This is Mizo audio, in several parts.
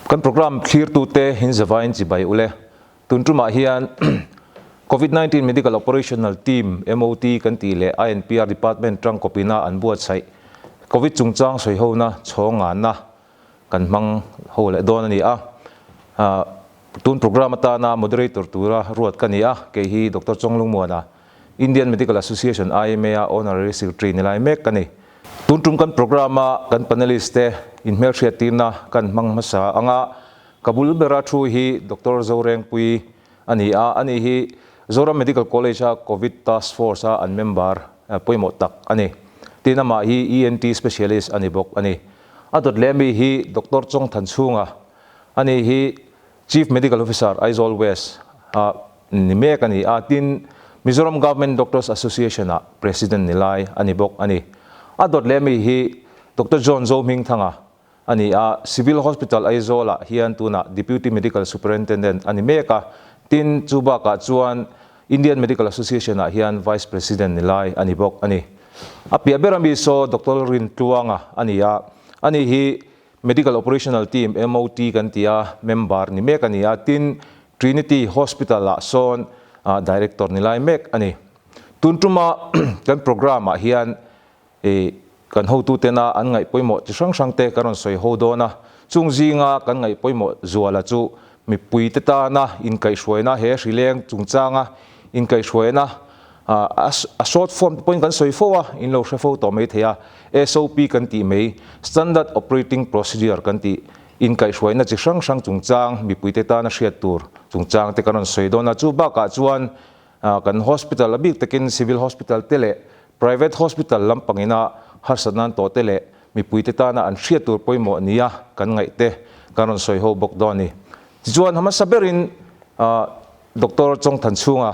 Kan program thlirtute hinzavain chibai ule. Tun tumah hian Covid-19 Medical Operational Team, MOT, kan tih leh INPR Department tangkawpina an buatsaih Covid chungchang sawihona chhawng nganna kan hmang ho leh dawn a ni a. Tun program atana moderator tura ruat ka ni a, kei hi Doctor Chawnglungmuana, Indian Medical Association, IMA, a Honorary Secretary ni lai mek ka ni. Tun tum kan program a kan panelist te inhmelhriattirna kan hmang hmasa anga ka bul bera thu hi Doctor Zorengpui a ni a, ani hi Zoram Medical College a Covid Task Force a an member pawimawh tak a ni. Tin amah hi ENT Specialist a ni bawk a ni. A dawt leh mi hi Doctor Chawngthanchhunga ani hi Chief Medical Officer Aizawl West a ni mek a ni a, tin Mizoram Government Doctors Association ah President ni lai a ni bawk a ni. A dawt leh mi hi Doctor John Zohmingthanga a ni a, Civil Hospital Aizawl ah hian tunah Deputy Medical Superintendent a ni mek a, tin chu bakah chuan Indian Medical Association ah hian Vice President ni lai a ni bawk a ni. A piah ber ami saw Doctor Rintluanga a ni a, ani hi Medical Operational Team, MOT, kan ti a, member ni mek a ni a, tin Trinity Hospital ah sawn Director ni lai mek a ni. Tun tuma kan programme ah hian kan hotutena an ngaih pawimawh chi hrang hrang te kan rawn sawi ho dawn a, chung zinga kan ngaih pawimawh zuala chu mipuite tana inkaihhruaina he hrileng chungchanga inkaihhruaina A short form te pawhin kan sawi fo a, in lo hre fo tawh mai thei a, SOP kan tih mai, Standard Operating Procedure kan tih, inkaihhruaina chi hrang hrang chungchang, mipuite tana hriat tur chungchang te kan rawn sawi dawn a. Chu bakah chuan kan hospital a bik takin Civil Hospital te leh Private Hospital lampangina harsatna an tawh te leh mipuite tana an hriat tur pawimawh nia kan ngaih te kan rawn sawi ho bawk dawn a ni. Tichuan hmasa berin Doctor Chawngthanchhunga,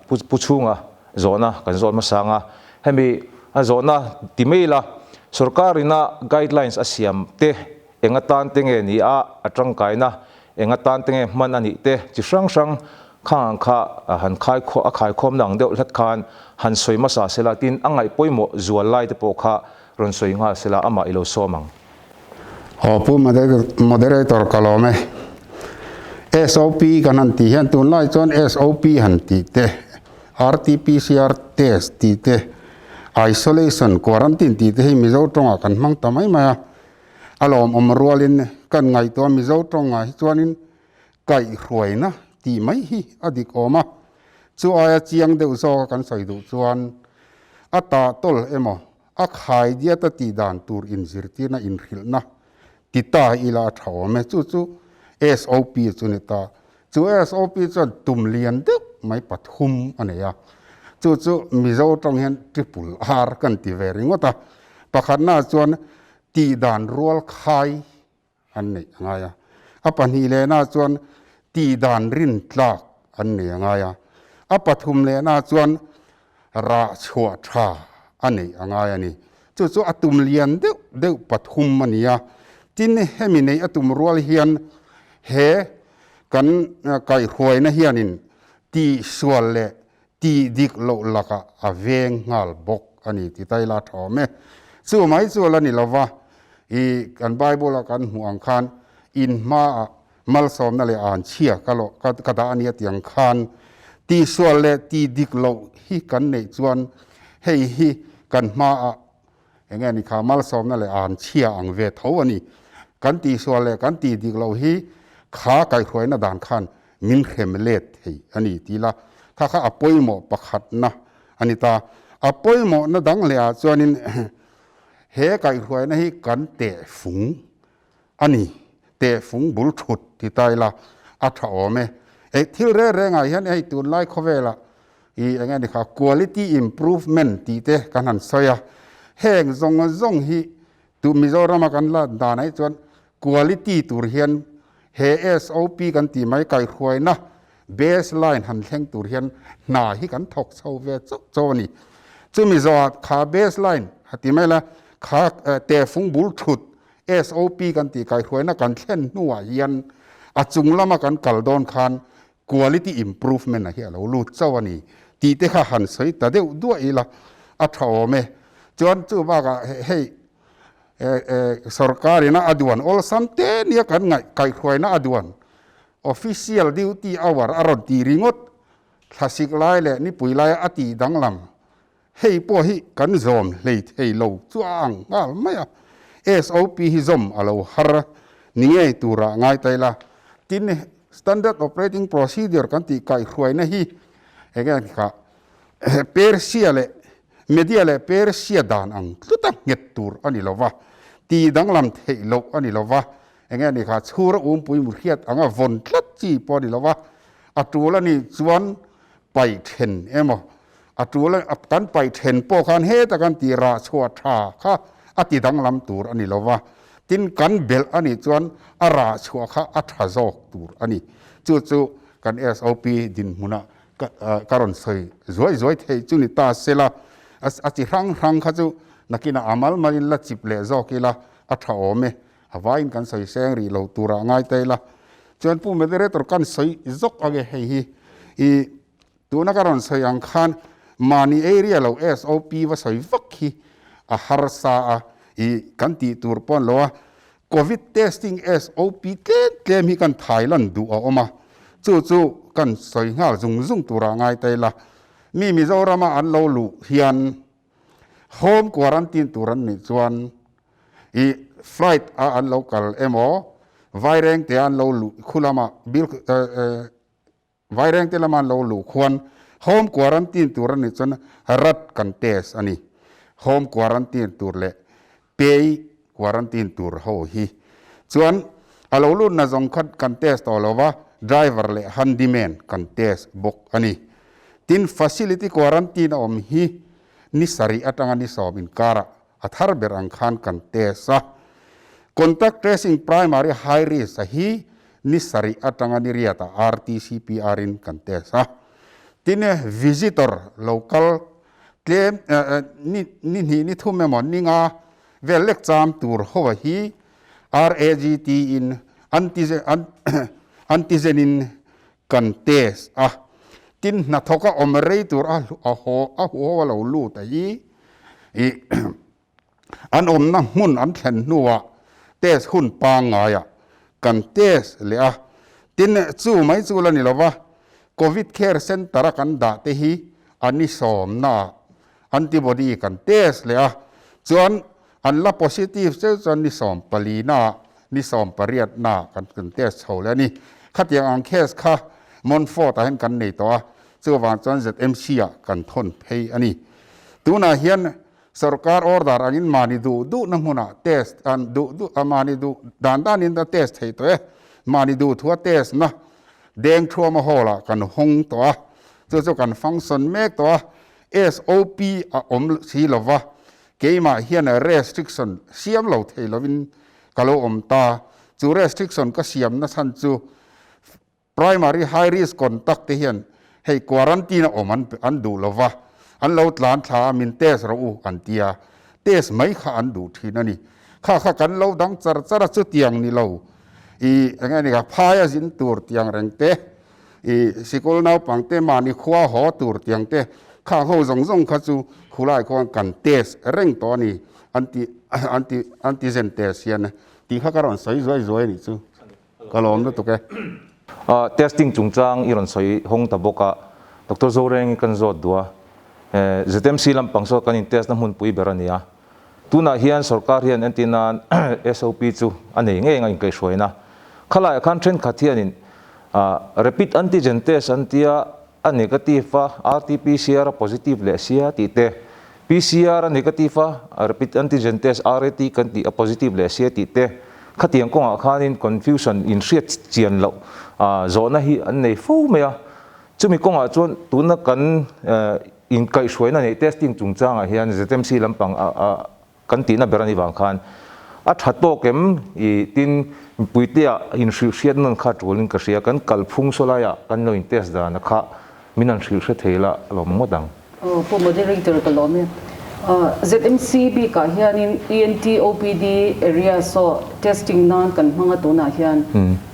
Pu Chhunga zawhna kan zawt hmasa ang a, hemi a zawhna ti mai ila, sorkarina guidelines a siam te eng atan te nge ni a, a tangkaina eng atan te nge hman a nih te chi hrang hrang khang ang kha han khai a khaikhawmna ang deuh hlat khan han sawi hmasa sela tin a ngaih pawimawh zual lai te pawh kha rawn sawi nghal sela amah i lo sawm ang. Aw Pu Moderator ka lawm e. SOP kan han tih hian tunlai chuan SOP han tih te, RTPCR test tih te, isolation, quarantine tih te hi Mizo tawngah kan hmang ta mai mai a. A lawmawm rualin kan ngaihtuah Mizo tawngah hi chuanin kaihhruaina tih mai hi a dik awm a. Chu aia chiang deuh zawka kan sawi duh chuan a tahtawl emaw A khai diat a tih dan tur inzirtirna inhrilhna ti ta ila a tha awm e. Chu chu SOP chu ni ta. Chu SOP chuan tum lian deuh mai pathum a nei a. Chu chu Mizo tawng hian triple R kan ti ve ringawt a. Pakhatnaah chuan tih dan rual khai an neih a ngai a. A pahnih lehna chuan tih dan rin tlak an nei a ngai a. A pathum lehna chuan rah chhuah tha a neih a ngai a ni. Chu chu a tum lian deuh deuh pathum a ni a. Tin, hemi neih a tum rual hian he kan kaihhruaina hianin tihsual leh tih dik loh lakah a veng nghal bawk a ni ti ta ila tha awm e. Chu mai chu la ni lova, i kan Bible a kan hmuh ang khan in hmaah malsawmna leh anchhia ka lawh ka ka dah a nia tih ang khan tihsual leh tih dik loh hi kan neih chuan hei hi kan hmaah eng nge ni kha malsawmna leh anchhia ang ve tho a ni. Kan tihsual leh kan tih dik loh hi kha kaihhruaina dan khan min hrem let thei a ni ti la, kha kha a pawimawh pakhatna a ni ta. A pawimawhna dang leh ah chuanin he kaihhruaina hi kan tehfung a ni, tehfung bul thut ti ta ila a tha awm e. Ei thil reng rengah hian hei tunlai khawvelah i eng nge ni kha quality improvement tih te kan han sawi a, heng zawng zawng hi tu Mizorama kan la danah hi chuan quality tur hian He SOP kan tih mai kaihhruaina base line han thleng tur hian hna hi kan thawk chho ve chauh chauh a ni. Chumi zawhah kha base line ha ti mai la, kha tehfung bul thut SOP kan tih kaihhruaina kan thlen hnuah hian a chung lama kan kal dawn khan quality improvement a hi a lo lut chauh a ni tih te kha han sawi ta deuh duah ila a tha awm e. Chuan chu bakah hei. Sorkar ina a duan awlsam te nia kan ngaih kaihhruaina a duan official duty hour a rawn ti ringawt thlasik lai leh nipui laia a tih danglam hei pawh hi kan zawm hlei thei lo chu a ang nghal mai a, SOP hi zawm a lo har ni ngei turah ngai ta ila. Tin, Standard Operating Procedure kan tih kaihhruaina hi enge kha Persia leh Media leh Persia dan ang tluta nghet tur a ni lo va, ti danglam theih loh a ni lo va, enge ni kha chhura umpui mu hriat anga vawn tlat chi pawh a ni lo va, a tul a nih chuan paih then emaw, a tul a kan paih then pawh khan heta kan tih rah chhuah tha kha a ti danglam tur a ni lo va, tin kan belh a nih chuan a rah chhuah kha a tha zawk tur a ni. Chu chu kan SOP dinhmunah ka rawn sawi zuai zuai thei chu ni ta sela, a chi hrang hrang kha chu nakinah a mal malin la chip leh zawk ila a tha awm e, a vaiin kan sawi seng rih lo turah ngai ta ila. Chuan Pu Moderator kan sawi zawk ange hei hi i tuna ka rawn sawi ang khan mahni area lo SOP va sawi vak hi a harsa a, i kan tih tur pawh an lo a, Covid testing SOP tlem tlem hi kan thailan duh a awm a, chu chu kan sawi nghal zung zung turah ngai ta ila. Mi Mizorama an lo luh hian home quarantine tur an nih chuan i flight a an lo kal emaw vairengte a an lo luh khu lama bil Vairengte lama an lo luh khuan home quarantine tur a nih chuan rat kan test a ni. Home quarantine tur leh pay quarantine tur ho hi chuan a lo lutna zawng kha kan test tawh lo va, driver leh handyman kan test bawk a ni. Tin, facility quarantine a awm hi ni sarih atanga ni sawm inkarah a thar ber ang khan kan test a. Contact tracing primary high risk a hi ni sarih atanga ni riatah RTCPR in kan test a. Tin visitor lo kal tlem ni ni hnih ni thum emaw ni nga vel lek cham tur ho a hi RAGT in antigen antigen in kan test a. Tin hnathawk a awm rei tur a a haw a huho a lo lut a hi ih An awmna hmun an thlen hnuah test hun pangngaiah kan test leh a, tin chu mai chu la ni lova, Covid Care Centre-a kan dah te hi a ni sawmnaah antibody kan test leh a, chuan an la positive cheu chuan ni 14naah ni 18naah kan kan test chho leh a ni. Khatiang ang case kha Montfort-ah hian kan nei tawh a, chuvang chuan ZMC-ah kan thawn phei a ni. Tunah hian Sorkar order angin mahni duh duhna hmunah test an duh duh a, mahni duh dan danin a test thei tawh e. Mahni duh thua test na deng thuama hall ah kan hawng tawh a, chu chu kan function mek tawh a. SOP a awm si lova, keimah hian restriction siam lo thei lovin ka lo awm ta. Chu restriction ka siamna chhan chu Primary high risk contact te hian hei quarantine a awm an an duh lo va, an lo tlan thla a min test rawh u an ti a, test mai kha an duh thin a ni. Kha kha kan lo dang char char a chutiang ni lo i eng nge ni kha phai a zin tur tiang reng te i sikul naupang te mahni khua haw tur tiang te khang ho zawng zawng kha chu khulai khuan kan test reng tawh a ni anti anti antigen test hian tih kha ka rawn sawi zuai zuai a nih chu. Ka lawm lutuk e. Testing chungchang i rawn sawi hawng ta bawk a, Doctor Zoreng i kan zawt duh a, ZMC lampang saw kan in test na hmunpui ber a ni a, tunah hian sorkar hian entir nan SOP chu a nei ngei ang a inkaihhruaina. Khalaiah khan thenkhat hianin rapid antigen test an tia, a negative a, RT-PCR a positive leh sia tih te, PCR a negative a, rapid antigen test, RAT, kan tih a positive leh sia tih te, khatiang kawngah khanin confusion inhriat chian loh zawhna hi an nei fo mai a. Chumi kawngah chuan tuna kan inkaihhruaina neih testing chungchangah hian ZMC lampang a Kan tihna ber a nih vang khan a tha tawk em i tin mipuite ah inhrilh hriat nawn kha tulin ka hria, kan kalphung saw laiah kan lo in test dan a kha min han hrilh hre thei la lawm ngawt ang. Aw Pu Moderator ka lawm e. ZMC bikah hianin ENT OPD area saw testing nan kan hmang a tunah hian.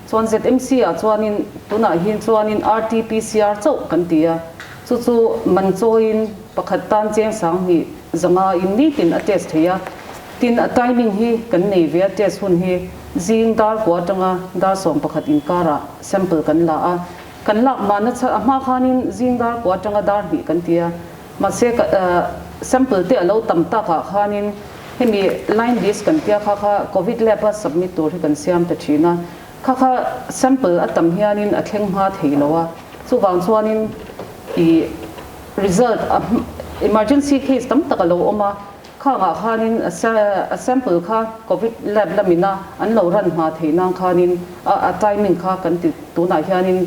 Chuan ZMC ah chuanin tunah hian chuanin RTPCR chauh kan ti a, chu chu man chawiin pakhat tan cheng 2000 in nitin a test thei a. Tin, a timing hi kan nei ve a, test hun hi zing dar kua atanga dar 11 inkarah sample kan la a. Kan lak mahna chhan a hma khanin zing dar kua atanga dar hnih kan ti a, mahse sample te a lo tam takah khanin hemi line list kan tia kha kha Covid lab a submit tur hi kan siam ta thin a, kha kha sample a tam hianin a thleng hma thei lo a, chuvang chuanin i result a emergency case tam tak a lo awm a. Khangah khanin a sample kha Covid lab lamina an lo ran hma theih nan khanin a timing kha kan ti tunah hianin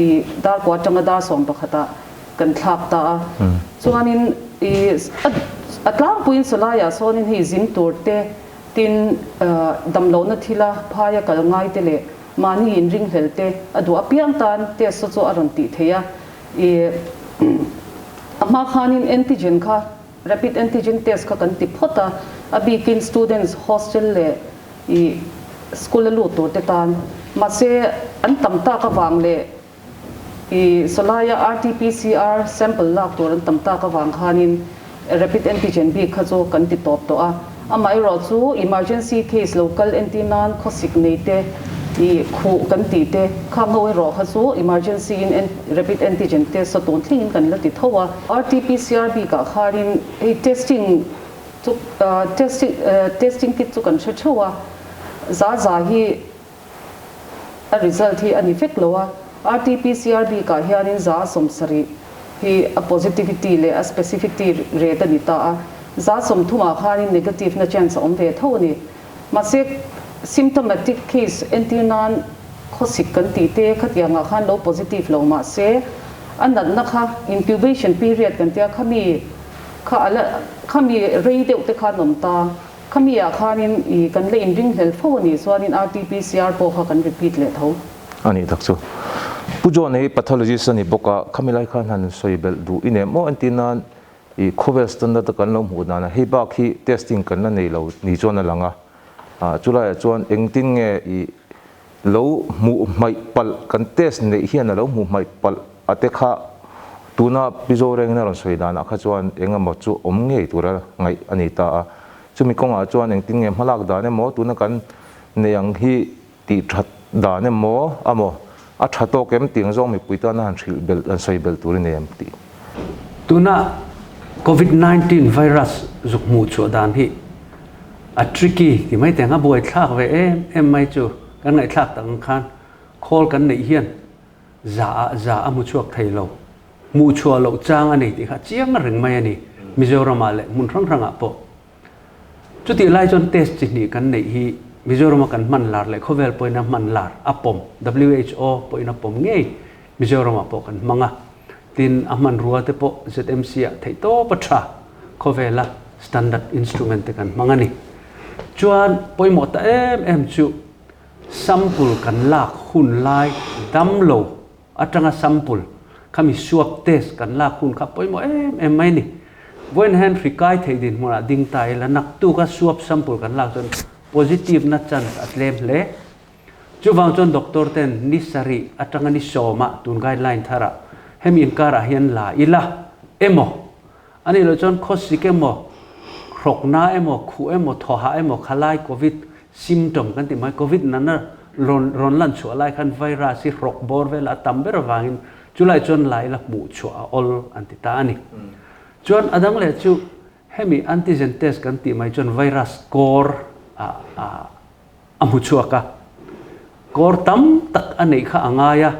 i dar kua atanga dar 11 ah kan thlak ta a. Chuanin i a tlangpuiin sawlaiah sawnin hei zin tur te tin damlohna thila phaia kal ngai te leh mahni inringhlel te a duh apiang tan test chu a rawn tih theih a. I a hma khanin antigen kha Rapid antigen test kha kan ti phawt a, a bikin students hostel leh ih school a lut tur te tan. Mahse an tam tak avang leh ih sawlaia RTPCR sample lak tur an tam tak avang khanin rapid antigen bik kha chu kan ti tawp tawh a. Amaherawh chu emergency case lo kal entir nan khawsik nei te ih khuh kan tih te kha ngo erawh kha chu emergency in rapid antigen test a tun thlengin kan la ti tho a. RTPCR bikah khanin hei testing chu testing testing kit chu kan hre theuh a, za za hi a result hi a ni vek lo a. RTPCR bikah hianin za 70 hi a positivity leh a specificity rate a ni ta a, za 30 ah khanin negative na chance a awm ve tho a ni. Mahse, symptomatic case entir nan khawsik kan tih te khatiangah khan lo positive lo mahse, a natna kha incubation period kan tia khami kha a la khami rei deuh te khan awm ta. Khami ah khanin i kan la inringhlel fo a nih chuanin RTPCR pawh kha kan repeat leh tho. A nih tak chu. Pu John hi pathologist a ni bawk a, khami lai khan han sawi belh duh i nem maw entir nan i khawvel standard a kan lo hmuh dan a, hei bak hi testing kan la nei lo ni chuan a lang a, chulaiah chuan engtin nge i lo hmuh hmaih palh kan test neih hian a lo hmuh hmaih palh a te kha tuna Pi Zorengin a rawn sawi danah kha chuan eng emaw chu awm ngei tura ngaih a ni ta a, chumi kawngah chuan engtin nge hmalak dan emaw tuna kan nei ang hi tih that dan emaw amaw a tha tawk em tih ang zawng mipui tana han hrilh belh han sawi belh tur i nei em tih. Tuna Covid 19 virus zuk hmuh chhuah dan hi a tricky ti mai teng a buaithlak ve em em mai chu kan ngaihthlak tak ang khan khawl kan neih hian za ah za a hmu chhuak thei lo hmuh chhuah loh chang a nei tih kha chiang reng mai a ni Mizoram ah leh hmun hrang hrang ah pawh. Chutih lai chuan test chi hnih kan neih hi Mizorama kan hman lar leh khawvel pawhin a hman lar a pawm, WHO pawhin a pawm ngei Mizoramah pawh kan hmang a. Tin, a hmanrua te pawh ZMC ah theih tawp a tha khawvela standard instrument te kan hmang a ni. Chuan pawimawh ta em em chu sample kan lak hun lai damlo atanga sample khami swab test kan lak hun kha pawimawh em em mai a ni. Vawiin hian hri kai theih dinhmunah ding ta ila naktuka swab sample kan lak chuan positive na chance a tlem hle. Chuvang chuan doctor ten ni sarih atanga ni sawmah tun guideline tharah hemi inkarah hian la ila emaw anih loh chuan khawsik emaw hrawkna emaw khuh emaw thawhah emaw khalai covid Symptom kan tih mai, Covid nana rawn rawn lan chhuah lai khan virus hi hrawk bawr vel a tam ber avangin chulai chuan lai la hmuh chhuah a awl an ti ta a ni. Chuan a dang leh chu hemi antigen test kan tih mai chuan virus kawr a a a hmu chhuak a, kawr tam tak a neih kha a ngai a,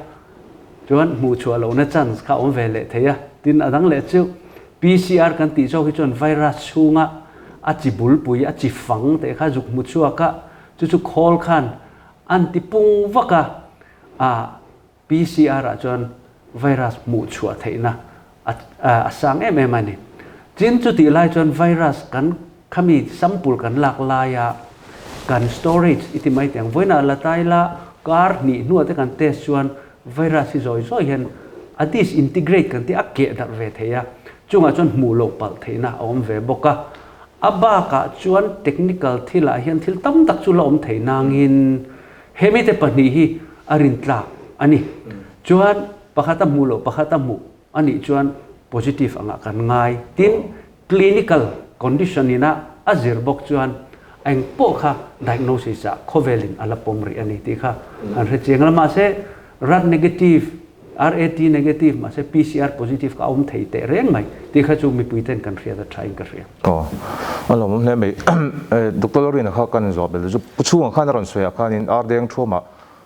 chuan hmuh chhuah lohna chance kha a awm ve leh thei a. Tin a dang leh chu PCR kan tih zawk hi chuan virus chhunga a chi bulpui, a chi fang teh kha zuk hmu chhuak a, chu chu khawl khan an ti pung vak a, a PCR ah chuan virus hmuh chhuah theihna a a sang em em a ni. Tin chutih lai chuan virus kan khami sample kan lak laia kan storage i ti mai teh ang, vawiinah la ta ila kar hnih hnuah te kan test chuan virus hi zawi zawi hian a disintegrate kan tih a keh darh ve thei a, chungah chuan hmuh loh palh theihna a awm ve bawk a. A bakah chuan technical thilah hian thil tam tak chu la awm thei nangin hemi te pahnih hi a rintlak a ni. Chuan pakhat a hmuh loh pakhat a hmuh a nih chuan positive angah kan ngai. Tin, clinical condition ina a zir bawk chuan. Eng pawh kha diagnosis ah khawvelin a la pawm rih a ni tih kha an hre chiang a, mahse rat negative, RAT negative mahse PCR positive kha a awm thei teh reng mai tih kha chu mipui ten kan hriat a tha in ka hria. Aw, a lawmawm hle mai. Doctor Lorina kha kan zawh belh chu Pu Chhunga khan a rawn sawi ah khanin ar deng thuamah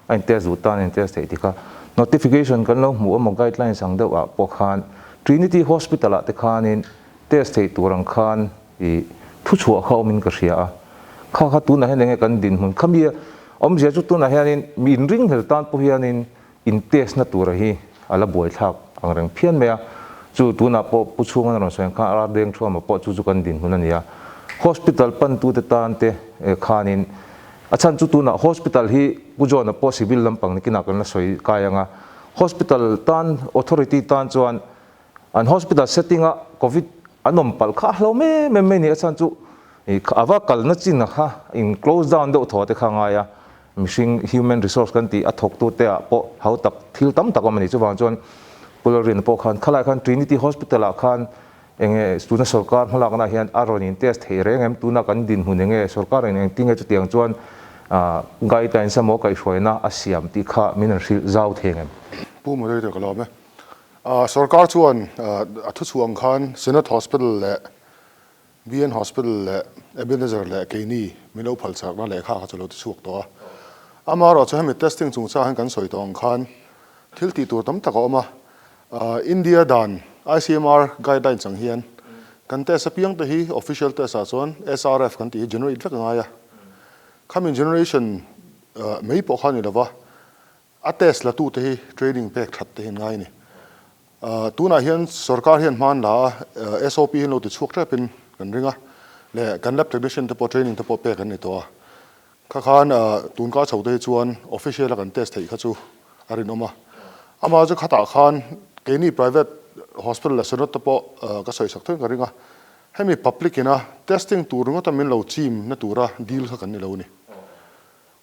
a in test duh tan a in test theih tih kha notification kan lo hmuh emaw guidelines ang deuh ah pawh khan Trinity Hospital ah te khanin test theih tur ang khan I thu chhuah kha awmin ka hria a, kha kha tunah hian enge kan dinhmun kha mi awmzia chu tunah hianin mi inringhlel tan pawh hianin in test na tura hi a la buaithlak ang reng phian mai a, chu tunah pawh Pu Chhunga na rawn sawi ang khan Ar Deng Thuama pawh chu chu kan dinhmun a ni a, hospital pantute tan te khanin a chhan chu tunah hospital hi Pu John-a pawh civil lampang nikinah kan la sawi kai ang a, hospital tan authority tan chuan An hospital setting a covid an awm palh kha a hlo em em mai ni a chhan chu a va kalna chin a kha in close down deuh thaw te kha a ngai a, mihring human resource kan tih a thawk tu te ah pawh hau tak thil tam tak a awm a ni. Chuvang chuan Pu Lalrina pawh khan khalai khan Trinity Hospital ah khan enge tuna sorkar hmalakna ah hian a rawn in test thei reng em tuna kan dinhmun enge sorkar in engtinge chutiang chuan guidelines emaw kaihhruaina a siam tih kha min an hrilh zau thei ang em? Pu Moderator ka lawm e. Sorkar chuan a thuchhuah ang khan Synod Hospital leh BN Hospital leh Ebenezer leh keini min lo phal chakna lehkha kha chu lo ti chhuak tawh a. Amaherawhchu hemi testing chungchang hian kan sawi tawh ang khan thil tih tur tam tak a awm a. India dan ICMR guidelines ang hian kan test apiang te hi official test ah chuan SRF kan tih hi generate vek a ngai a. Khami generation mai pawh kha a ni lova. A test la tute hi training pek that te hi an ngai a ni. Tunah hian sorkar hian hma an la a, SOP hi an lo ti chhuak tep in kan ring a, leh kan lab technician te pawh training te pawh pek an ni tawh a. Kha khan tun ka chho te hi chuan official a kan test theih kha chu a rinawm a. Amah chu khatah khan keini private hospital leh synod te pawh ka sawi sak theuhin ka ring a, hemi public ina testing tur ringawta min lo chim na tura deal kha kan ni lo a ni.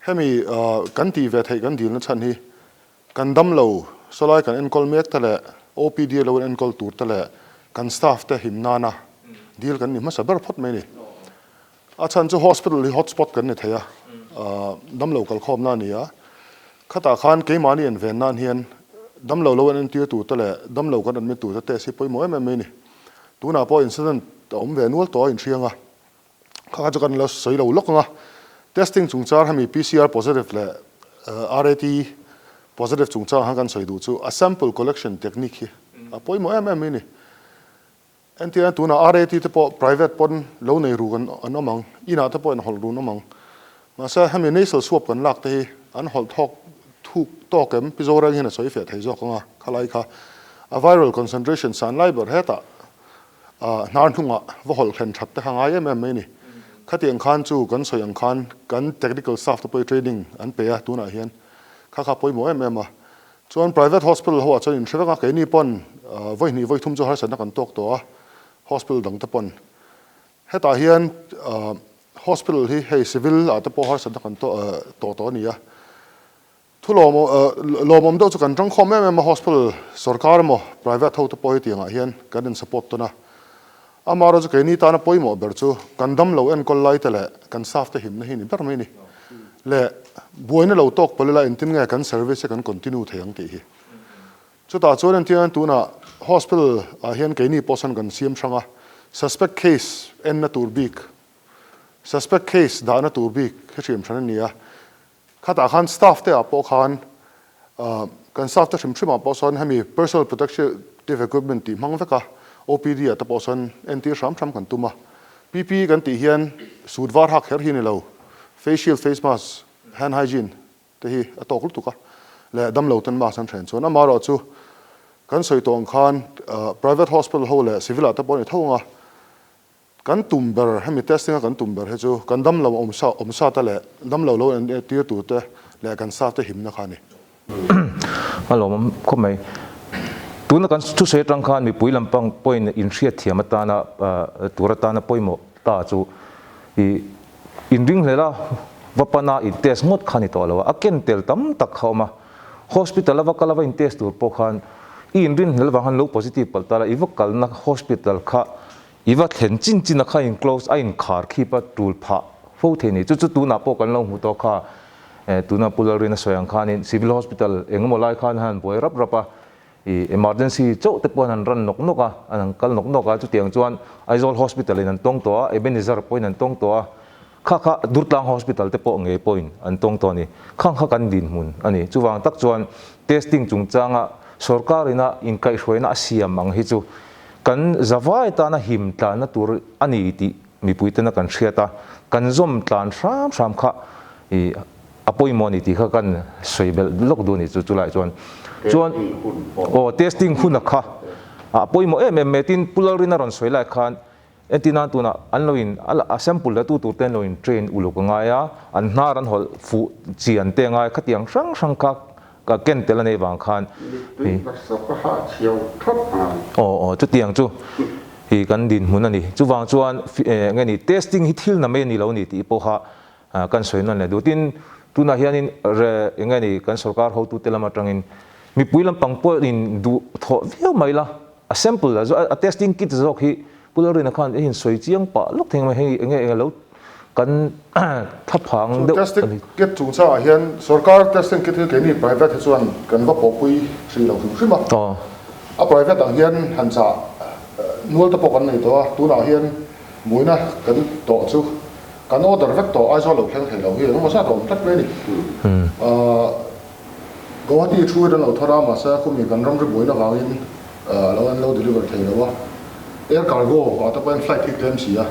Hemi kan tih ve theih kan dilna chhan hi kan damlo sawlai kan enkawl mek te leh OPD a lo enkawl tur te leh kan staff te him nana dil kan ni hmasa ber phawt mai a ni. A chhan chu hospital hi hotspot kan ni thei a, damlo kalkhawmna a ni a, khatah khan keimahni en ven nan hian damlo lo en entir tur te leh damlo kan admit tur te test hi pawimawh em em mai a ni. Tunah pawh incident a awm ve nual tawh a inhriang a. Kha kha chu kan la sawi lo lawk ang a, testing chungchang hemi PCR positive leh RAT positive chungchang khan kan sawi duh chu a sample collection technique hi a pawimawh em em mai a ni. Entirna tunah RAT te pawh private pawn lo nei ruk an awm ang, inah te pawh inhawlh run awm ang. Mahse hemi nasal swab kan lak te hi an hawlh thawk thuk tawk em Pi Zoreng hian a sawi fiah thei zawk ang a, khalai kha a viral concentration san lai ber hetah Hnar hnungah va hawlh thlen that te kha ngai em em mai a ni. Khatiang khan chu kan sawi ang khan kan technical staff te pawh hi training an pe a tunah hian kha kha pawimawh em em a. Chuan private hospital ho ah chuan inhre vek a, keini pawn vawi hnih vawi thum chu harsatna kan tawk tawh a, hospital dang te pawn. Hetah hian hospital hi hei civil ah te pawh harsatna kan tawh tawh a ni a. Thu lawmawm deuh chu kan tangkhawm em em a, hospital sorkar emaw private ho te pawh hetiang ah hian kan in support tawn a. Amaherawh chu keini tana pawimawh ber chu kan damlo enkawl lai te leh kan staff te himna hi ni ber mai a ni. Leh buaina lo tawk pawlh ila engtin nge kan service hi kan continue thei ang tih hi. Chutah chuan engtin tunah hospital ah hian keini pawh sawn kan siam hrang a, suspect case enna tur bik, suspect case dahna tur bik hi hriam hran a ni a. Khatah khan staff te ah pawh khan kan staff te hrim hrim ah pawh sawn hemi personal protective equipment tih hmang vek a, OPD ah te pawh sawn entir hram hram kan tum a. PPE kan tih hian suit var hak kher hi a ni lo, face shield, face mask, hand hygiene te hi a tawk lutuk a, leh damlo ten mask an hren chuan amaherawhchu kan sawi tawh ang khan private hospital ho leh civil ah te pawh a ni tho ang a, Kan tum ber, hemi testing a kan tum ber hi chu kan damlo awm sa awm sa te leh damlo lo en tir tur te leh kan staff te himna kha a ni. A lawmawm khawp mai. Tuna kan thusawi atang khan mipui lampang pawhin inhriat thiam atana tur atana pawimawh ta chu i inringhlel a, va pana in test ngawt kha a ni tawh lo a, a ken tel tam tak kha a awm a. Hospital a va kal a va in test tur pawh khan i inrinhlel avang khan lo positive palh ta la, i va kalna hospital kha I va thlen chin chin a kha in close a in khar khip a tul phah fo fo thei a ni. Chu chu tunah pawh kan lo hmu tawh kha, tuna Pu Lalrina sawi ang khanin Civil Hospital engemaw lai khan an han buai rap rap a, i emergency chauh te pawh an han run nawk nawk a, an han kal nawk nawk a, chutiang chuan Aizawl Hospital in an tawng tawh a, Ebenezer pawhin an tawng tawh a, kha kha Durtlang Hospital te pawh ngei pawhin an tawng tawh a ni. Khang kha kan dinhmun a ni. Chuvang tak chuan testing chungchanga sorkar ina inkaihhruaina a siam ang hi chu kan zavai tana him tlanna tur a ni tih mipui tena kan hriat a, kan zawm tlan hram hram kha i a pawimawh a ni tih kha kan sawi belh lawk duh a ni chu chulaiah chuan chuan aw testing hun a kha a pawimawh em em mai tin Pu Lalrina rawn sawi lai khan entir nan tunah an lo in a sample la tu tur te an lo in train uluk a ngai a, an hnar an hawlh fuh chian te a ngai khatiang hrang hrang kha ka ken tel a nei vang khan aw aw chutiang chu hi kan dinhmun a ni chuvang chuan nge ni testing hi thil na mai a ni lo a ni tih pawha kan sawi nawn leh duh tin tunah hianin re enge ni kan sorkar hotute lam atangin mipui lampang pawhin duh thawh viau mai la a sample a testing kit zawk hi Pu Lalrina khan a insawi chiang pah lawk thei mai hei enge enge lo kan thlaphang deuh testing kit chungchangah hian sorkar testing kit hi keini private hi chuan kan va pawhpui hrih lo hrim hrim a a private ang hian han chah nual te pawh kan nei tawh a tunah hian buaina kan tawh chu Kan order vek tawh Aizawl lo thleng thei lo hi engemaw zat a awm tlat mai a ni. Guwahati thu hi kan lo thar a, mahse khumi kan ramri buaina vangin lo an lo deliver thei lo a. Air cargo ah te pawhin flight hi tlem si a,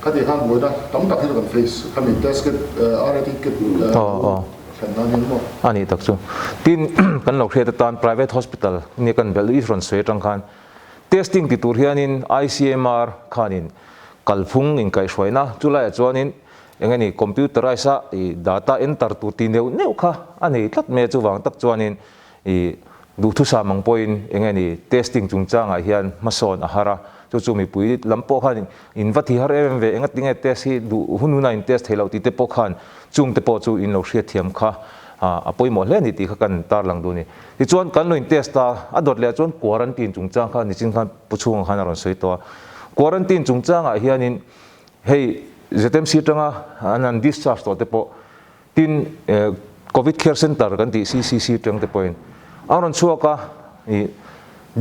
khati khan buaina tam tak hi chu kan face khami test kit, RAT kit lo thlen nan hian maw. A nih tak chu. Tin, kan lo hriat atan private hospital nia kan belh i rawn sawi atang khan testing ti tur hianin ICMR khanin Kalphung inkaihhruaina chu laiah chuanin eng nge ni computerise a i data enter tur ti neuh neuh kha a nei tlat mai a, chuvang tak chuanin i duhthusam ang pawhin eng nge ni testing chungchangah hian hmasawn a har a, chu chu mipui lam pawh khan in va thi har em em ve, enga tinge test hi duh hun huna in test thei loh tih te pawh khan chung te pawh chu in lo hriatthiam kha a pawimawh hle a ni tih kha kan tarlang duh a ni. Tichuan kan lo in test a, a dawt leh ah chuan quarantine chungchang kha nichin khan Pu Chhunga khan a rawn sawi tawh a. Quarantine chungchangah hianin hei ZMC atanga an han discharge tawh te pawh tin Covid Care Centre kan tih CCC atang te pawhin an rawn chhuak a, ih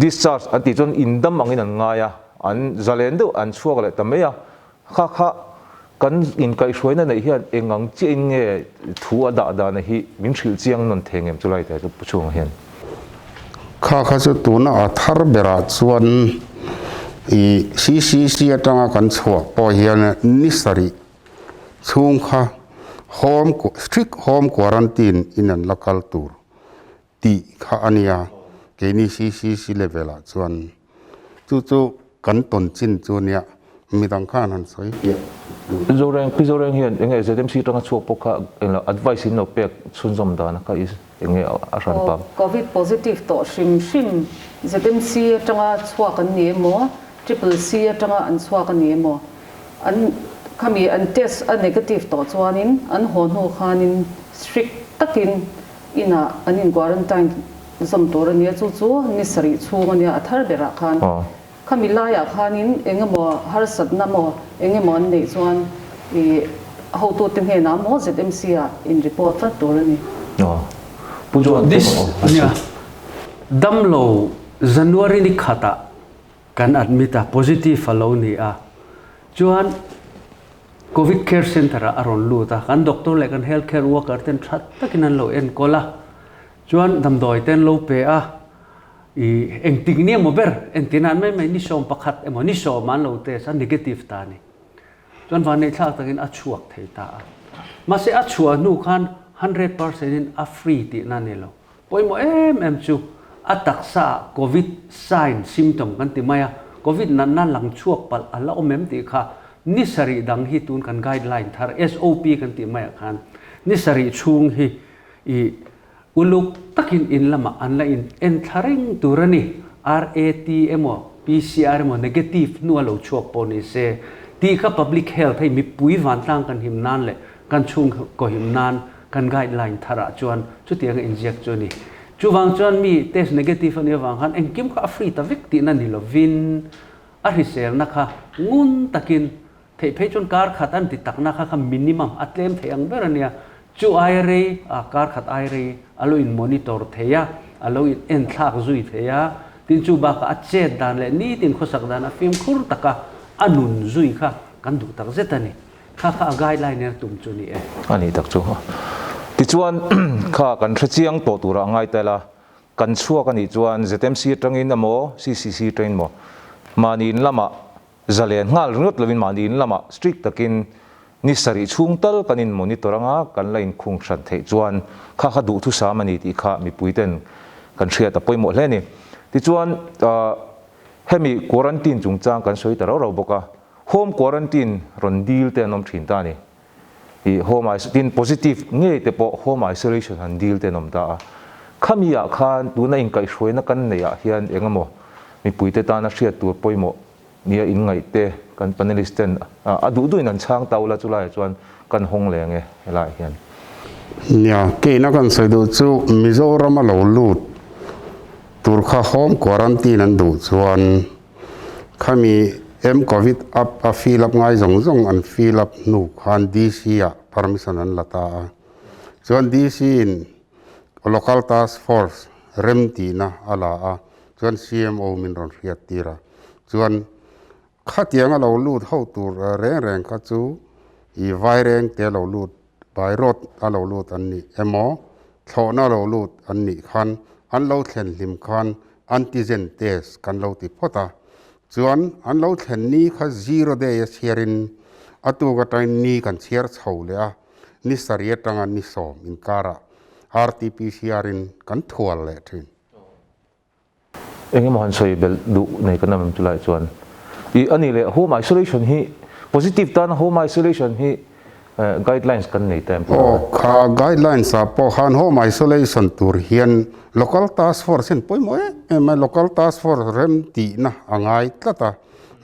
discharge an tih chuan indam angin an ngai a, an zalen deuh an chhuak leh ta mai a. Kha kha kan inkaihhruaina neih hian eng ang chiahin nge thu a dah dana hi min hrilh chiang nawn thei ngem chu lai te chu Pu Chhunga hian. Kha kha chu tuna a thar berah chuan i CCC atanga kan chhuah pawh hian ni sarih chhung kha home strict home quarantine in an la kal tur tih kha a nia, keini CCC level ah chuan chu chu kan tawn chin chu nia, midang khan han sawi fiah duh. Zoreng, Pi Zoreng hian enge ZMC atanga chhuak pawh kha englo advice in lo pek chhunzawm dan a kha is enge a hran pang. Covid positive tawh hrim hrim ZMC atanga chhuak an ni emaw, Triple C atanga an chhuak a ni emaw, an khami an test a negative tawh chuanin an haw hnu khanin strict takin Inah an in quarantine zawm tur a nia, chu chu ni sarih chhung a nia, a thar berah khan. Khami laiah khanin eng emaw harsatna maw eng emaw an neih chuan i hotute hnenah maw ZMC ah in report vat tur a ni. Pu John This nia damlo January ni khatah kan admit a, positive a lo ni a, chuan Covid Care Centre ah a rawn lut a, kan doctor leh kan health care worker ten tha takin an lo enkawl a, chuan damdawi te an lo pe a, ih engtik ni emaw ber entir nan mai mai ni 11 emaw ni 10 ah an lo test a, negative ta a ni. Chuan vanneih thlak takin a chhuak thei ta a. Mahse a chhuah hnu khan 100% in a free tihna a ni lo. Pawimawh em em chu a taksa ah Covid sign, symptom kan ti mai a, Covid natna lang chhuak palh a la awm em tih kha ni sarih dang hi tun kan guideline thar SOP kan tih maiah khan ni sarih chhung hi i uluk takin in lamah an la in en thla reng tur a ni. RAT emaw PCR emaw negative hnu a lo chhuak pawh ni se tih kha public health hei mipui vantlang kan him nan leh kan chhungkaw him nan Kan guideline tharah chuan chutianga inziak chu a ni. Chuvang chuan mi test negative a nih avang khan engkim kha a free ta vek tihna ni lovin a hriselna kha ngun takin Theih phei chuan kar khat an ti takna kha kha minimum a tlem thei ang ber a nia. Chu aia rei, a kar khat aia rei a lo in monitor thei a, a lo in en thlak zui thei a. Tin chu bakah a chet dan leh nitin khawsak dan a fimkhur taka a nun zui kha kan duh tak zet a ni. Kha kha a guideline in a tum chu a ni e. A nih tak chu. Tichuan kha kan hrechiang tawh turah a ngai tel a, Kan chhuak a nih chuan ZMC atangin emaw CCC atangin emaw mahni in lamah zalen nghal ringawt lovin mahni in lamah strict takin ni sarih chhung tal kan in monitor anga kan la inkhung hran theih chuan kha kha duhthusam a ni tih kha mipui ten kan hriat a pawimawh hle a ni. Tichuan hemi quarantine chungchang kan sawi ta rau rau bawk a, home quarantine rawn dil te an awm thin ta a ni. I home iso tin positive ngei te pawh home isolation han deal te an awm ta a. Khami ah khan tuna inkaihhruaina kan neih ah hian eng emaw mipui te tana hriat tur pawimawh nia in ngaih te kan panelist ten a duh duhin an chhang ta ula chulai ah chuan kan hawng leng e helai ah hian. Nia, keina kan sawi duh chu Mizoram a lo lut tur kha home quarantine an duh chuan Khami M-Covid app a fill up ngai zawng zawng an fill up hnu khan DC ah permission an la ta a. Chuan DC in Local Task Force rem tihna a la a, chuan CMO min rawn hriat tir a. Chuan khatiang a lo lut ho tur reng reng kha chu i vaireng te lo lut by road a lo lut an nih emaw thlawhna lo lut an nih khan an lo thlen hlim khan antigen test kan lo ti phawt a, chuan an lo thlen ni kha zero day a chhiarin a tuk atangin ni kan chhiar chho leh a, ni sarih atanga ni sawm inkarah RTPCR in kan thual leh thin. Eng emaw han sawi belh duh nei kan awm em chulai chuan i a nih leh home isolation hi positive tana home isolation hi guidelines kan nei ta em tih Aw kha guidelines ah pawh khan home isolation tur hian local task force hian pawimawh em em a, local task force rem tihna a ngai tlat a,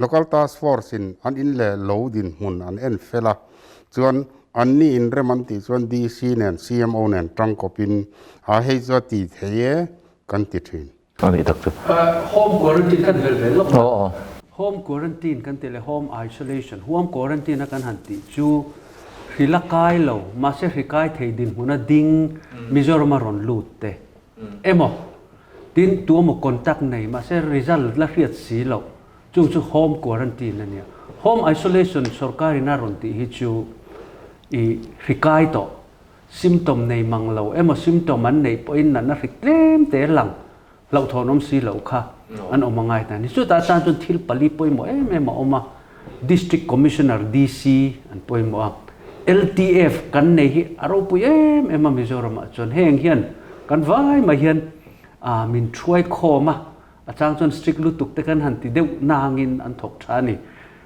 local task force in an in leh lo dinhmun an en fel a, chuan anni in rem an tih chuan DC nen CMO nen tangkawpin a hei chu a ti thei e kan ti thin. A nih tak chu. Home quarantine kan vel ve lawk a. Home quarantine kan tih leh home isolation, home quarantine a kan han tih chu hri la kai lo, mahse hri kai thei dinhmuna ding Mizoram a rawn lut te emaw tin tu emaw contact nei mahse result la hriat si loh chung chu home quarantine a nia. Home isolation sorkarin a rawn tih hi chu i hri kai tawh Symptom nei mang lo emaw symptom an neih pawhin natna hrik tlem te lang hlauhthawn awm si loh kha an awm a ngai ta a ni. Chutah tan chuan thil pali pawimawh em em a awm a, District Commissioner, DC, an pawimawh a, LTF kan nei hi a ropui em em a Mizoramah chuan heng hian kan vai mai hian min thuai khawm a, a chang chuan strict lutuk te kan han ti deuh nangin an thawk tha a ni.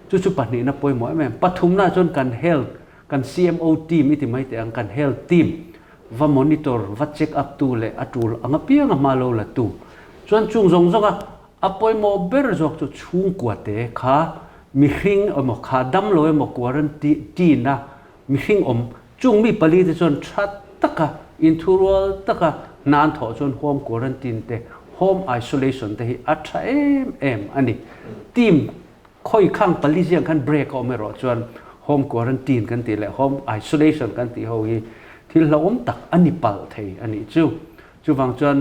Chu chu pahnihna pawimawh em em. Pathumnaah chuan kan health Kan CMO team i ti mai teh ang, kan health team va monitor, va check up tu leh a tul ang apiang a hma lo la tu. Chuan chung zawng zawng a, a pawimawh ber zawk chu chhungkua te kha mihring emaw kha damlo emaw quarantine a mihring awm chung mi pali te chuan tha taka inthurual taka hna an thawh chuan home quarantine te home isolation te hi a tha em em a ni. Team Khawi khang pali ziang khan break a awm erawh chuan home quarantine kan tih leh home isolation kan tih ho hi thil hlauhawm tak a ni palh thei a nih chu. Chuvang chuan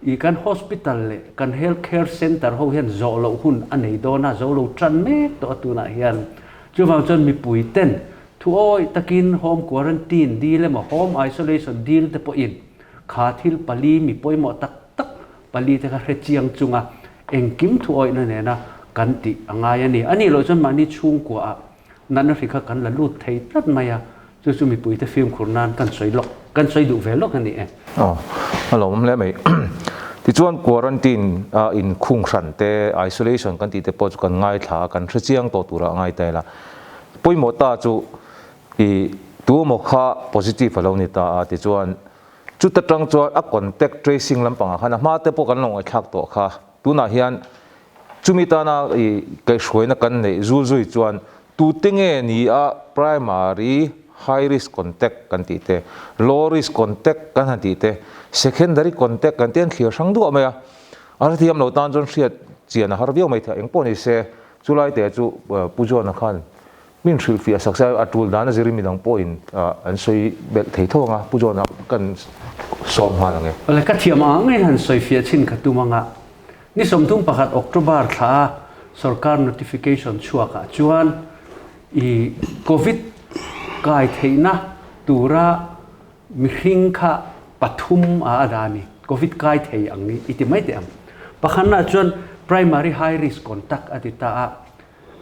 i kan hospital leh kan health care center ho hian zawh loh hun a nei dawn a, zo lo tan mek tawh a tunah hian. Chuvang chuan mipui ten thu awih takin home quarantine dil emaw home isolation dil te pawhin kha thil pali mi pawimawh tak tak pali te kha hre chiang chunga Engkim thuawihna nena kan tih a ngai a ni. A nih loh chuan mahni chhungkuaah natna hri kha kan la lut thei tlat mai a, chu chu mipuite fimkhur nan kan sawi lawk, kan sawi duh ve lawk a ni e. Aw, a lawmawm hle mai. Tichuan quarantine a inkhung hran te, isolation kan tih te pawh chu kan ngaithla a, kan hre chiang tawh turah a ngai ta ila. Pawimawh ta chu i tu emaw kha positive a lo ni ta a, tichuan Chuta tang chuan a contact tracing lampangah khan a hma te pawh kan lo ngaihthlak tawh kha. Tunah hian chumi tana i kaihhruaina kan neih zul zui chuan tute nge ni a primary high risk contact kan tih te, low risk contact kan han tih te, secondary contact kan tih an thlir hrang duah mai a. A hrethiam lo tan chuan hriat chian a har viau mai thei a, engpawh ni se chulai te chu Pu John-a khan. Min hrilhfiah sak se a tul dan a zirin midang pawhin an sawi belh thei tho ang a, Pu John-a kan sawm nghal ang e. Awle, ka thiam ang angin han sawifiah chin ka tum ang a, ni 31 October thla a sorkar notification chhuakah chuan i Covid kai theihna tura mihring kha pathum a a dah a ni, Covid kai thei ang i ti mai teh ang. Pakhatnaah chuan primary high risk contact a ti ta a,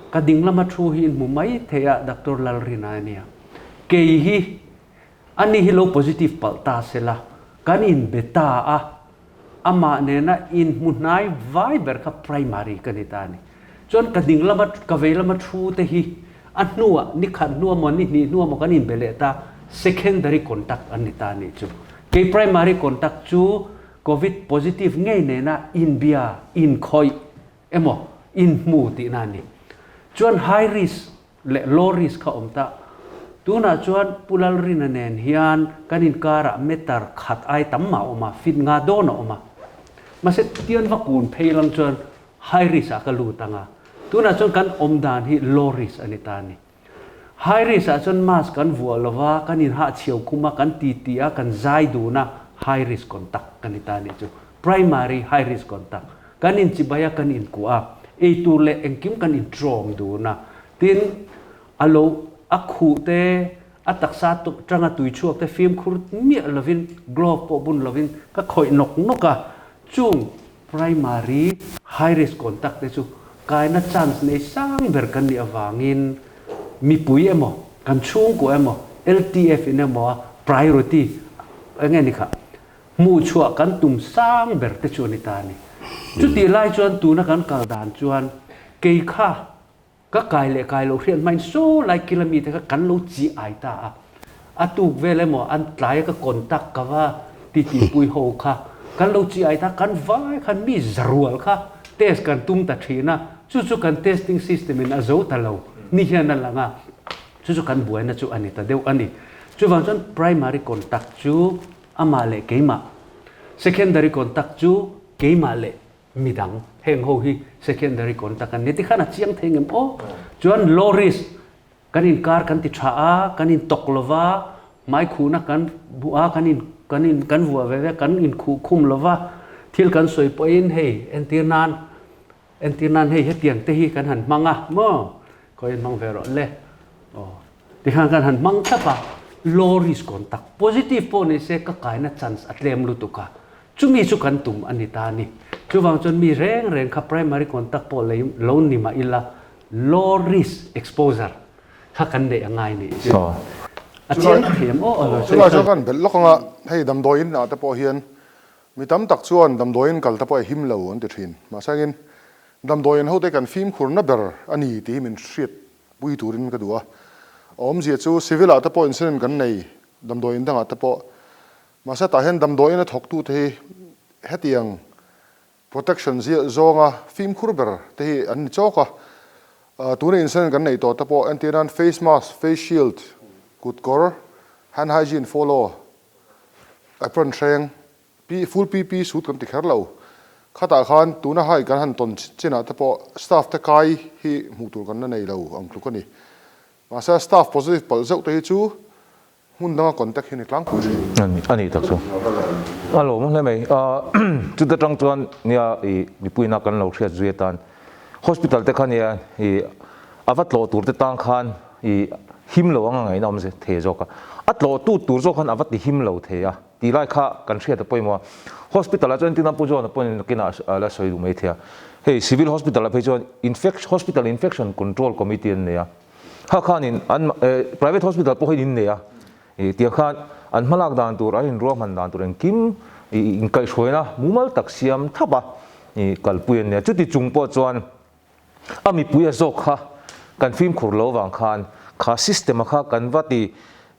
Ka ding lama thu hi in hmu mai thei a Doctor Lalrina a nia. Kei hi ani hi lo positive palh ta se la, kan in be ta a, amah nena in hmu hnai vai ber kha primary ka ni ta a ni. Chuan ka ding lama ka vei lama thu te hi a hnuah ni khat hnu emaw ni hnih hnu emaw kan in be leh ta secondary contact an ni ta a nih chu. Kei primary contact chu Covid positive ngei nena inbia inkhawih emaw inhmu tihna a ni. Chuan high risk leh low risk kha awm ta. Tunah chuan Pu Lalrina nen hian kan inkarah meter khat ai tam mah a awm a, feet nga dawn a awm a. Mahse tian va kun phei lang chuan high risk ah ka lut ang a. Tunah chuan kan awm dan hi low risk a ni ta a ni. High risk ah chuan mask kan vuah lo va, kan inhahchhiau khum a, kan titi a, kan zai dun a, high risk contact kan ni ta a nih chu. Primary high risk contact. Kan inchibai a, kan inkuah a, eitur leh engkim kan intrawm dun a. Tin, a lo a khuh te, a taksa tanga tui chhuak te fimkhur miah lovin, glove pawh bun lovin ka khawih nawk nawk a. Chung Primary high risk contact te chu kaina chance nei sang ber kan nih avangin mipui emaw, kan chhungkua emaw, LTF in emaw a priority eng nge ni kha hmuhchhuah kan tum sang ber te chu a ni ta a ni. Chutih lai chuan tuna kan kal dan chuan kei kha Ka kai leh kai loh hriat hmain saw lai kila mite kha kan lo chi ai ta a, a tuk vel emaw an tlai a ka contact ka va titipui ho kha kan lo chi ai ta, kan vai khan mi zarual kha test kan tum ta thin a, chu chu kan testing system in a zo ta lo ni hian a lang a, chu chu kan buaina chu a ni ta deuh a ni. Chuvang chuan primary contact chu amah leh keimah, secondary contact chu keimah leh Midang heng ho hi secondary contact an ni tikhan a chiang thei ngem aw. Chuan low risk kan inkar kan ti tha a, kan in tawk lova, hmai khuhna kan bu a, kan in kan in kan vuah ve ve kan in khuh khum lova, thil kan sawi pawhin hei entir nan entir nan hei hetiang te hi kan han hmang a maw khawi in hmang ve rawh le aw tikhan kan han hmang thlap a, low risk contact positive pawh ni se ka kaina chance a tlem lutuk a. Chumi chu kan tum a ni ta a ni. Chuvang chuan mi reng reng kha primary contact pawh lei lo ni mah ila low risk exposure kha kan neih a ngai nih chu. A chiang thiam aw aw lo sawi Chulai chuan kan belh lawk anga hei damdawiin ah te pawh hian mi tam tak chuan damdawiin kal te pawh a him lo an ti thin. Mahse angin damdawiin hote kan fimkhurna ber a ni tih hi min hriat pui turin ka duh a. A awmzia chu civil ah te pawh incident kan nei damdawiin dangah te pawh Mahse tah hian damdawiin a thawktute hi hetiang protection ziah zawnga fimkhur ber te hi an ni chawk a. Tuna incident kan neih tawh te pawh entir nan face mask, face shield, kut kawr, hand hygiene follow, apron hreng, full PP suit kan ti kher lo. Khatah khan tuna hai kan han tawn chinah te pawh staff te kai hi hmuh tur kan la nei lo ang tluk a ni. Mahse staff positive palh zeuh te hi chu Hmun danga contact hi ni tlangpui thin. A ni, a ni tak chu. A lawm hle mai. Chuta tang chuan nia i mipuina kan lo hriat zui atan hospital te kha nia i a va tlawh tur te tang khan i him lo anga ngaihna awm thei zawk a. A tlawh tu tur zawk khan a va ti him lo thei a tih lai kha kan hriat a pawimawh a. Hospital ah chuan tina Pu John-a pawhin nakinah a la sawi duh mai thei a. Hei civil hospital ah phei chuan infection hospital infection control committee an nei a. Kha khanin an private hospital pawh hi in nei a, i tiang khan an hmalak dan tur, an inruahman dan tur engkim i inkaihhruaina mumal tak siam thap a, i kalpui an nia. Chuti chung pawh chuan a mipui a zawk kha kan fimkhur lo vang khan kha system a kha kan va ti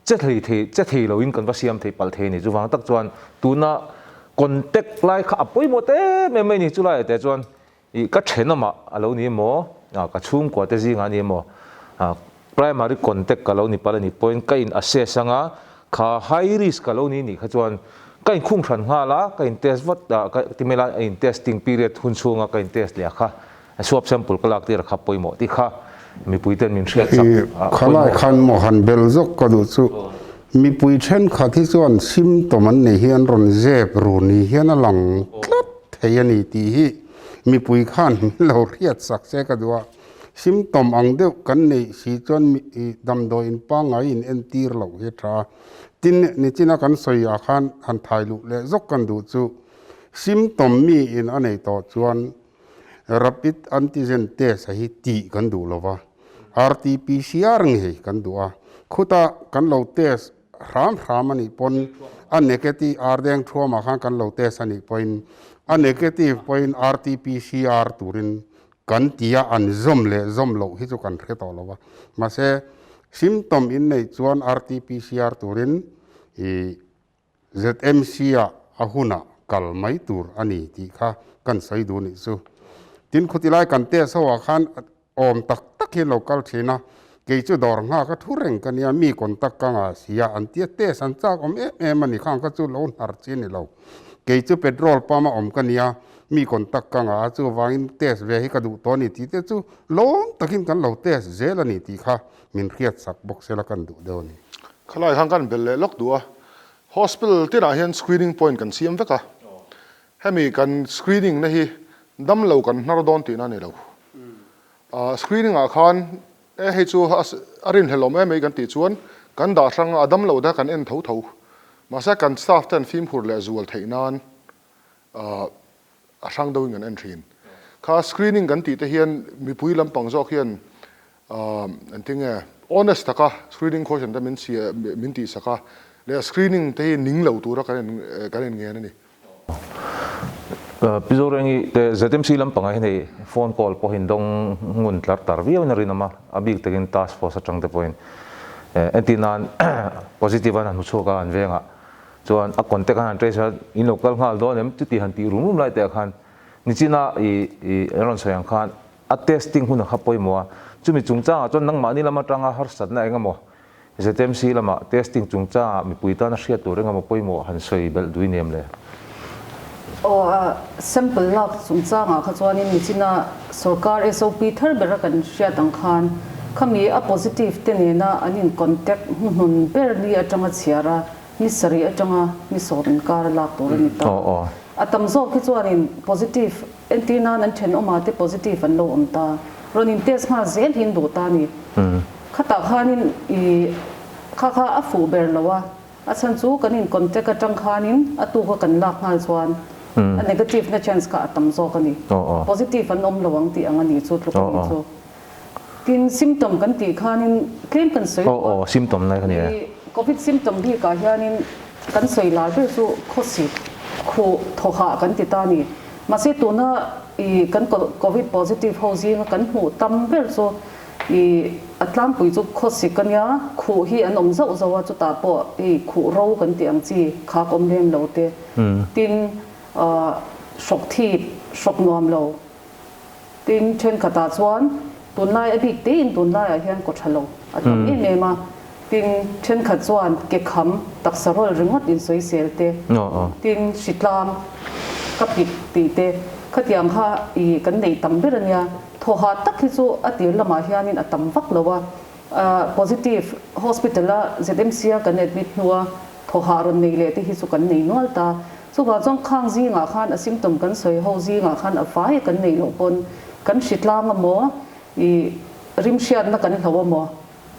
che thei thei che thei loin kan va siam thei palh thei a ni. Chuvang tak chuan tuna contact lai kha a pawimawh ta em em mai a ni. Chulaiah te chuan I ka thenawmah a lo ni emaw, ka chhungkua te zingah a ni emaw, primary contact ka lo ni palh a ni pawhin ka in assess anga kha high risk ka lo ni nih kha chuan ka in khung hran nghal a, ka in test vat a, ka ti mai la a in testing period hun chhunga ka in test leh a kha swab sample ka lak tir a kha pawimawh tih kha. mipui ten min hriat chak a Khalai pawimawh. khan maw han bel zawk ka duh chu mipui thenkhat hi chuan symptom an nei hi an rawn zep ru ni hian a lang tlat thei a ni tih hi mipui khan min lo hriat sak se ka duh a. Symptom ang deuh kan neih si chuan damdawi in pangngai in entir loh hi a tha a. Tin, nichina kan sawi ah khan han thai luh leh zawk kan duh chu symptom mi in a nei tawh chuan rapid antigen test a hi tih kan duh lo va, RT-PCR ngei kan duh a. Khuta kan lo test hram hram a nih pawn a negative ar deng thuamah khan kan lo test a nih pawhin a negative pawhin RT-PCR turin Kan tia an zawm leh zawm loh hi chu kan hre tawh lo a, mahse symptom in neih chuan RT-PCR turin i ZMC ah a hunah kal mai tur a ni tih kha kan sawi duh nih chu. Tin, khutilai kan test ho ah khan awm tak tak hi lo kal thin a, kei chu dawr nghak a thu reng ka nia, mi contact ka ngah si a, an tia test an chak awm em em a ni khang kha chu lo hnar chi a ni lo. Kei chu petrol pump a awm ka nia, Mi contact ka ngah a, chuvangin test ve hi ka duh tawh a ni tih te chu lawm takin kan lo test zel a ni tih kha min hriat sak bawk sela kan duh deuh a ni. Khalai khan kan bel leh lawk duh a, hospital tinah hian screening point kan siam vek a, hemi kan screening na hi damlo kan hnar dawn tihna a ni lo. Screening ah khan e hei chu a rinhlelh awm em mai kan tih chuan kan dah hrang a, a damlo te kha kan en tho tho, mahse kan staff ten fimkhur leh zual theih nan a hrang deuhin kan en thin. Kha screening kan tih te hian mipui lampang zawk hian engtin nge honest taka screening question te min chhia min tih sak a leh screening te hi ning lo tura kan en kan en ngen a ni. Pi Zorengi te ZMC lampangah hian hei phone call pawhin dawng ngun tlar tar viauin a rinawm a, a bik takin task force atang te pawhin entir nan positive an han hmu chhuak a an vengah Chuan a contact a han trace a, in lo kal nghal dawn em? Chuti han tih rum rum lai teh khan nichina i i an rawn sawi ang khan a testing hun a kha pawimawh a, chumi chungchangah chuan nangmahni lam atanga harsatna eng emaw ZMC lamah testing chungchangah mipui tana hriat tur eng emaw pawimawh han sawi belh dui nem le? Aw a sample lak chungchangah kha chuanin nichina sorkar SOP thar bera kan hriat ang khan khami a positive te nena an in contact hnuhnun ber ni atanga chhiar a, Ni sarih atanga ni sawm inkar a lak tur a ni ta. A tam zawk hi chuanin positive entir nan an thenawmah te positive an lo awm ta. Rawn in test nghal zel hi an duh ta a ni. Khatah khanin i kha kha a fuh ber lo a, a chhan chu kan in contact atang khanin a tuka kan lak nghal chuan a negative na chance kha a tam zawk a ni. Positive an awm lo ang tih ang a ni chu tluk a ni chu. Tin, symptom kan tih khanin tlem kan sawi duh a. Aw, symptom lai kha ni e. I Covid symptom bikah hianin kan sawi lar ber chu khawsik, khuh, thawhah kan ti ta a ni. Mahse tuna i kan Covid positive ho zinga kan hmuh tam ber chu i a tlangpui chu khawsik a nia, khuh hi an awm zauh zauh a, chutah pawh i khuh ro kan tih ang chi khak awm lem lo te. Tin, hrawk thip, hrawk nuam lo. Tin, thenkhatah chuan tunlai a bik tein tunlaiah hian kaw tha lo a tam em em a. Tin, thenkhat chuan ke kham, taksa rawl ringawt insawisel te, tin, hritlang ka pik tih te, khatiang kha i kan neih tam ber a nia. Thawhah tak hi chu a tir lamah hianin a tam vak lo a. Positive hospital-a ZMC-a kan admit hnua thawhah rawn nei leh te hi chu kan nei nual ta. Chuvang chuan khang zingah khan a symptom kan sawi ho zingah khan a fai a kan neih loh pawn kan hritlang a maw, i rimhriatna kan hlo a maw,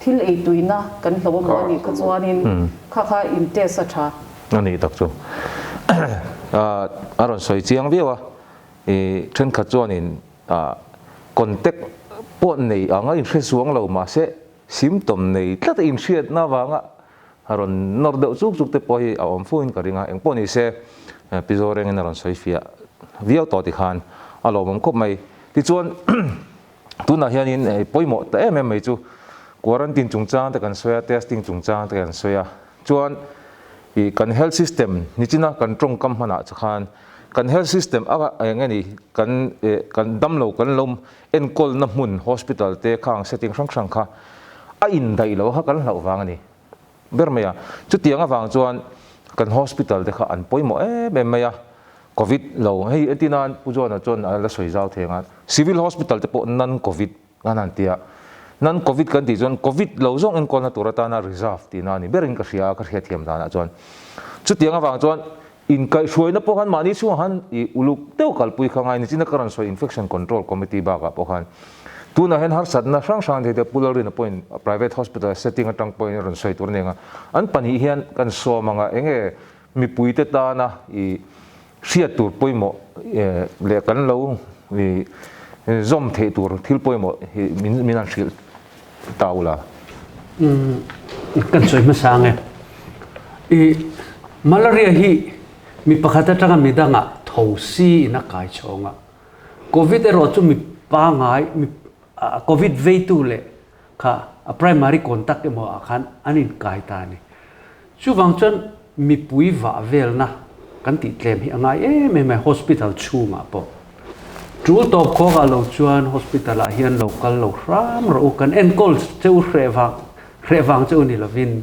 thil ei tuina kan hlo a maw a nih kha chuanin kha kha in test a tha. A nih tak chu a rawn sawi chiang viau a, i thenkhat chuanin contact pawh nei ang a inhre chuang lo mahse symptom nei tlat a inhriatna avanga A rawn nawr deuh chuk chuk te pawh hi a awm fu in ka ring a, eng pawh ni se Pi Zorengin a rawn sawi fiah viau tawh tikhan a lawmawm khawp mai. Tichuan tunah hianin pawimawh ta em em mai chu quarantine chungchang te kan sawi a, testing chungchang te kan sawi a, chuan ih kan health system nichina kan tawngkam hmanah chu khan kan health system a eng nge ni kan eh kan damlo kan lo enkawlna hmun hospital te khang setting hrang hrang kha a indaih lo kha kan hlauh vang a ni ber mai a. Chutiang avang chuan kan hospital te kha an pawimawh em em mai a, Covid lo hei entir nan Pu John-a chuan a la sawi zau thei ang a, Civil hospital te pawh non Covid an han ti a. Non covid kan tih chuan covid lo zawng enkawlna tur atana reserve tihna a ni berin ka hria a, ka hriatthiam danah chuan. Chutiang avang chuan inkaihhruaina pawh khan mahni chhungah khan i uluk deuh kalpui kha ngai nichin a ka rawn sawi Infection Control Committee bakah pawh khan tunah hian harsatna hrang hrang thei te Pu Lalrina pawhin private hospital setting atang pawhin a rawn sawi tur a ni ang a, an pahnih hian kan sawm ang a enge mipuite tana i hriat tur pawimawh leh kan lo i zawm theih tur thil pawimawh hi min min han hrilh ta ula. Kan sawi hmasa ang e. I malaria hi mi pakhat atanga mi dangah tho si in a kai chhawng a. Covid erawh chu mi pangai mi Covid veitu leh kha a primary contact emaw ah khan an inkai ta a ni. Chuvang chuan mipui vah velna kan tih tlem hi a ngai em em a, hospital chhungah pawh. Tul tawp khawkah lo chuan hospital ah hian lo kal lo hram rawh u, kan enkawl cheu hreh vang hreh vang cheu ni lovin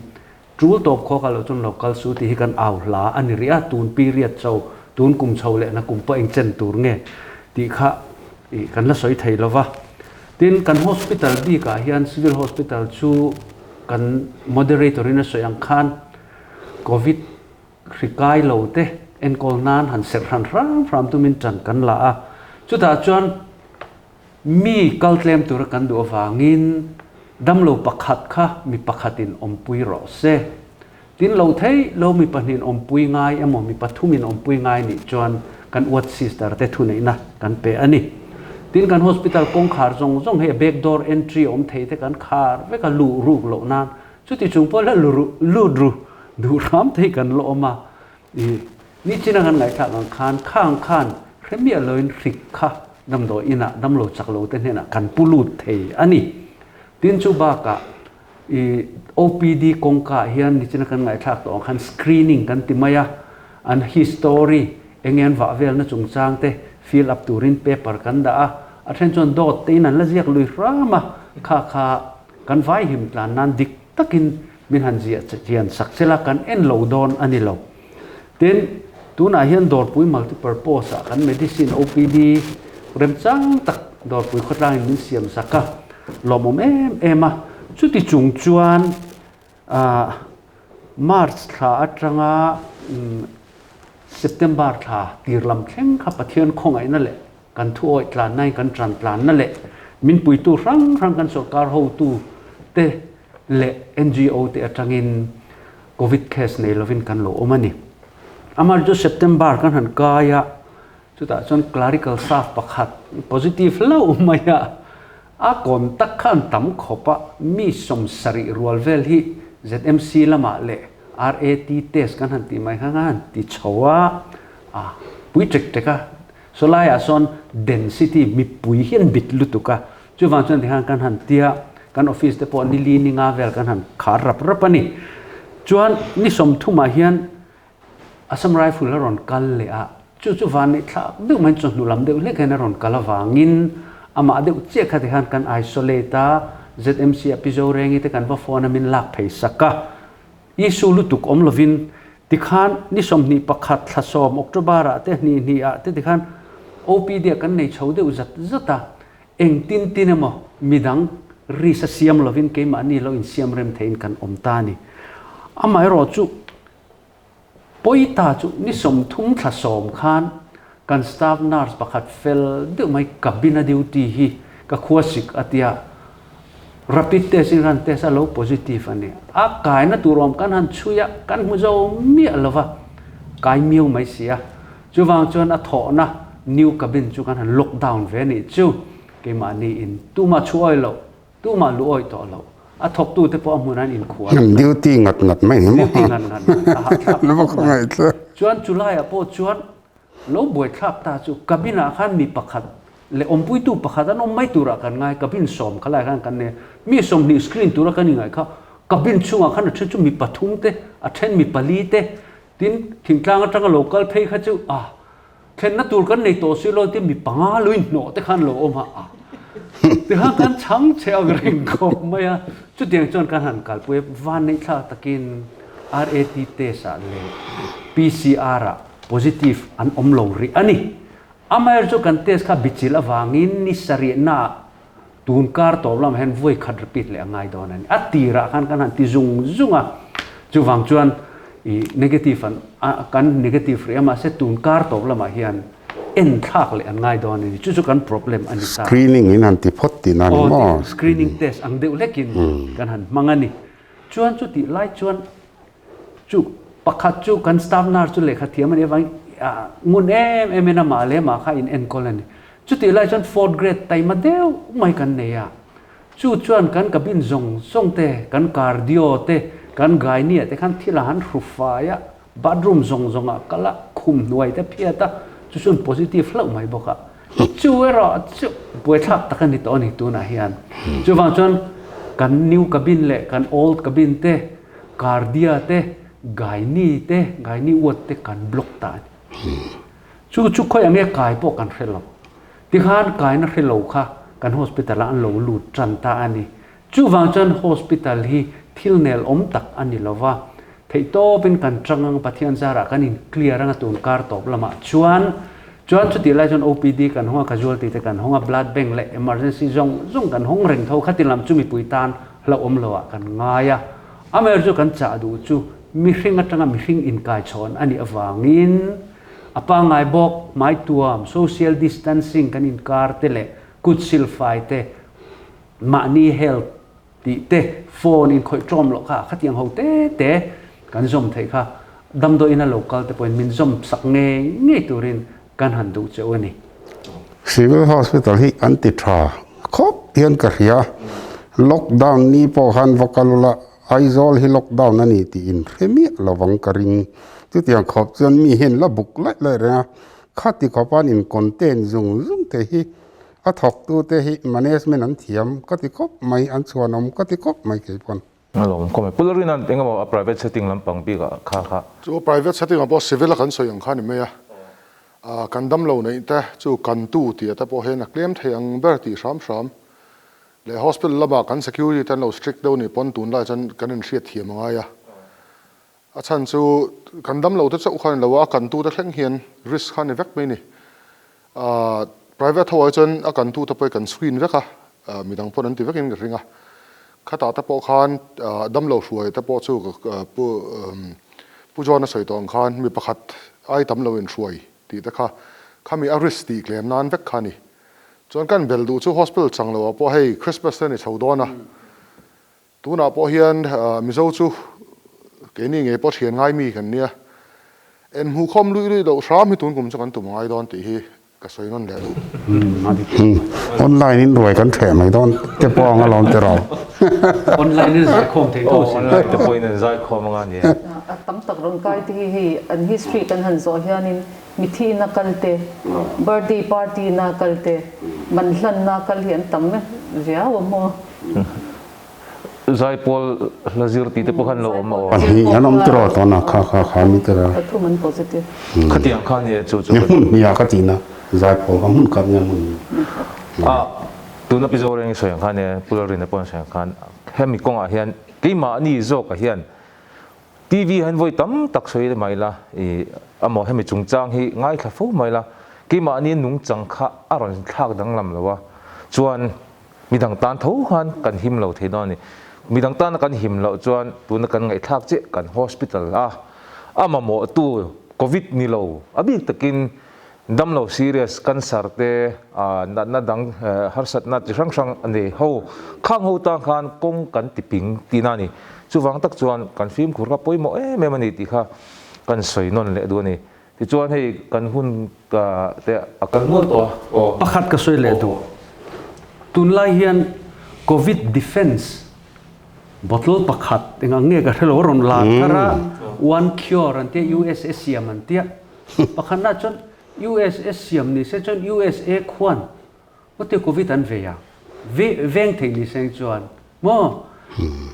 tul tawp khawkah lo chuan lo kal su tih hi kan au hla a ni rih a, tun period chho, tun kum chho leh na kum pawh engchen tur nge tih kha ih kan la sawi thei lo va. Tin, kan hospital bikah hian civil hospital chu kan moderator in a sawi ang khan covid hri kai lo te enkawl nan han serh hran hram hram tumin tan kan la a, chutah chuan mi kal tlem tura kan duh avangin damlo pakhat kha mi pakhatin awmpui rawh se. Tin, lo thei lo mi pahnihin awmpui ngai emaw mi pathumin awmpui ngai nih chuan kan ward sister te thuneihna kan pe a ni. Tin, kan hospital kawngkhar zawng zawng hei a back door entry awm thei te kan khar vek a, luh ruk loh nan chuti chung pawh la lut ru duh hram thei kan la awm a. I nichina kan ngaihthlak ang khan khang khan hre miah loin hrik kha damdawi inah damlo chak lo te hnenah kan pu lut thei a ni. Tin, chu bakah I OPD kawngka ah hian nichina kan ngaihthlak tawh ang khan screening kan ti mai a, an history eng nge an vah velna chungchang te fill up turin paper kan dah a, a then chuan dawt te in an la ziak lui hram a, kha kha kan vai him tlan nan dik takin min han ziah chian sak sela kan en lo dawn a ni lo. Tin, tunah hian Dawrpui multipurpose ah kan medicine OPD remchang tak Dawrpui khawtlangin min siam sak a, lawmawm em em a. Chuti chung chuan March thla atanga September thla tir lam thleng kha Pathian khawngaihna leh kan thuawih tlannain kan tan tlanna leh min puitu hrang hrang kan sorkar hotu te leh NGO te atangin Covid case nei lovin kan lo awm a ni. Amah chu September kan han kai a, chutah chuan clerical staff pakhat positive hlauh mai a, a contact kha an tam khawp a, mi 70 rual vel hi ZMC lamah leh RAT test kan han tih mai kha han ti chho a, a pui ṭek ṭek a, saw laiah sawn density mipui hi an bit lutuk a, Chuvang chuan tikhan kan han tia, kan office te pawh ni li ni nga vel kan han khar rap rap a ni. Chuan ni 30 ah hian Assam Rifle a rawn kal leh a, chu chu van neih thlak deuh mai chawhnu lam deuh hlek hian a rawn kal avangin amah deuh chiah kha tikhan kan isolate a, ZMC ah Pi Zorengi te kan va phone a min lak phei sak a. Issue lutuk awm lovin tikhan ni 21 thla 10 October ah te hnih hnih ah te tikhan OPD ah kan nei chho deuh zat zat a, Engtin tin emaw midang risk a siam lovin keimahni lo insiam rem theiin kan awm ta a ni. Amaherawh chu Pawita chu ni 30 thla 10 khan kan staff nurse pakhat fel deuh mai cabin a duty hi ka khua sik a tia rapid test in ran test a lo positive a ni. A kaina tur awm kan han chhui a, kan hmu zo miah lova kai miau mai si a. Chuvang chuan a thawhna new cabin chu kan han lock down ve nih chu keimahni in tumah chhu awi loh, tumah lu awi tawh loh, a thawktu te pawh a hmun an inkhual. Duty ngat ngat mai ni maw? Duty ngat ngat mai, a hahthlak khawp mai. Chuan chulaiah pawh chuan lo buaithlak ta chu cabin ah khan mi pakhat leh awmpuitu pakhat an awm mai turah kan ngai, cabin 10 kha lai khan kan nei a, mi 20 screen tura kan ingaih kha cabin chhungah khan a then chu mi pathum te, a then mi pali te, Tin, thingtlang atanga lo kal phei kha chu a thlenna tur kan nei tawh si lo tin mi panga lui hnawh te khan lo awm a, a tikhan kan chhang che ang reng khawp mai a. Chutiang chuan kan han kalpui a, vanneih thlak takin RAT test ah leh PCR ah positive an awm lo rih a ni. Amaherawhchu kan test kha bichilh avangin ni sarihna ah. Tun kar tawp lamah hian vawi khat repeat leh a ngai dawn a ni. A tirah khan kan han ti zung zung a, chuvang chuan i negative an kan negative rih a, mahse tun kar tawp lamah hian en thlak leh an ngai dawn a ni. Chu chu kan problem a ni ta. Screening in han ti phawt tihna a ni maw? Aw, screening test ang deuh hlekin kan han hmang a ni. Chuan chutih lai chuan chu pakhat chu kan staff nurse chu lehkha thiam a nih avangin ngun em em in amah leh amah kha in enkawl a ni. Chutih lai chuan fourth grade taima deuh mai kan nei a, chu chuan kan cabin zawng zawng te, kan cardio te, kan gynae te khan thil a han hru fai a, bathroom zawng zawng ah kal a, khum hnuai te phiat a, chu chuan positive hlauh mai bawk a. Chu erawh chu buaithlak tak a ni tawh a ni tunah hian. Chuvang chuan kan new cabin leh kan old cabin te, cardia te, gynae te, gynae ward te kan block ta a ni. Chu chu khawi ang nge kai pawh kan hre lo. Tikhan kaina hre lo kha kan hospital ah an lo lut tan ta a ni. Chuvang chuan hospital hi thil nel awm tak a ni lo va, theihtawpin kan tang ang Pathian zarah kan in clear anga tun kar tawp lamah chuan chuan chutih lai chuan OPD kan hawng a, casualty te kan hawng a, blood bank leh emergency zawng zawng kan hawng reng tho khati lam chu mipui tan hlauhawm lo ah kan ngai a. Amaherawhchu kan chah duh chu mihring atanga mihring inkaichhawn a nih avangin a pangngai bawk, hmaituam, social distancing kan inkar te leh kut silfai te, mahni health tih te, phone inkhawih ṭawm loh kha khatiang ho te te kan zawm theih kha damdawiin a lo kal te pawhin min zawm sak ngei ngei turin kan han duh cheu a ni. Civil Hospital hi an ti tha khawp hian ka hria. Lockdown ni pawh khan va kal ula Aizawl hi lockdown a ni tih in hre miah lovang ka ring. Chutiang khawp chuan mi hian la buk laih laih reng a, khati khawpan in contain zung zung te hi a thawktute hi management an thiam ka ti khawp mai, an chhuanawm ka ti khawp mai kei pawn. A lawm khawp mai. Pu Lalrina'n eng emaw a private setting lampang bikah kha kha. Chu private setting ah pawh civil a kan sawi ang kha ni mai a, kan damlo neih te chu kan tu tih te pawh hian a claim thei ang ber tih hram hram leh hospital lamah kan security te an lo strict deuh nih pawn tunlai chuan kan inhriat thiam a ngai a. A chhan chu kan damlo te chauh kha a ni lo a, a kan tu te thleng hian risk kha a ni vek mai a ni. Private ho ah chuan a kan tu te pawh hi kan screen vek a, midang pawn an ti vekin ka ring a. Khatah te pawh khan damlo hruai te pawh chu pu Pu John a sawi tawh ang khan mi pakhat ai tam lo inhruai tih te kha khami a risk tih tlem nan vek kha a ni. Chuan kan bel duh chu hospital chang lo ah pawh hei Christmas te a ni chho dawn a. Tunah pawh hian Mizo chu keini ngei pawh thian ngai mi kan nia. En hmuh khawm luih luih loh hram hi tun kum chu kan tum ngai dawn tih hi ka sawi nawn leh duh. Online in ruai kan theh mai dawn te pawh ang alawm ti ro. Online in zai khawm thei tho si. Online te pawhin an zai khawm anga nia. A tam tak rawn kai te hi hei an history kan han zawh hianin mithi na kal te, birthday party na kal te, man hlan na kal hi an tam viau a maw. Zaipawl hla zir tih te pawh khan lo awm a aw. Pahnih an awm tiraw tawna kha kha kha mi tira. Pathum an positive. Khatiang kha nia chu chu. Ni hmun hnih ah ka tih na zaipawl kha hmun khat nge hmun hnih. A tuna Pi Zoreng i sawi ang khan e Pu Lalrina pawh an sawi ang khan hemi kawngah hian keimahni zawkah hian TV hian vawi tam tak sawi mai la i amaw hemi chungchang hi ngaithla fo mai la keimahni nungchang kha a rawn thlak danglam lo a chuan Midang tan tho khan kan him lo thei dawn a ni. Midang tana kan him loh chuan tuna kan ngaihthlak chiah kan hospital a a mamawhtu covid ni lo a bik takin damlo serious cancer te natna dang harsatna chi hrang hrang a nei ho khang ho tan khan kawng kan ti ping tihna a ni. Chuvang tak chuan kan fimkhur kha pawimawh em em a ni tih kha kan sawi nawn leh duh a ni. Tichuan hei kan hun te a kal nual tawh a, aw. Pakhat ka sawi leh duh. Tunlai hian Covid defense bottle pakhat eng ang nge ka hre lo a rawn la thar a, one cure an tia USA siam an tia. Pakhatna chuan USA siam ni se chuan USA khuan Heti Covid an vei a, veng thei ni seng chuan maw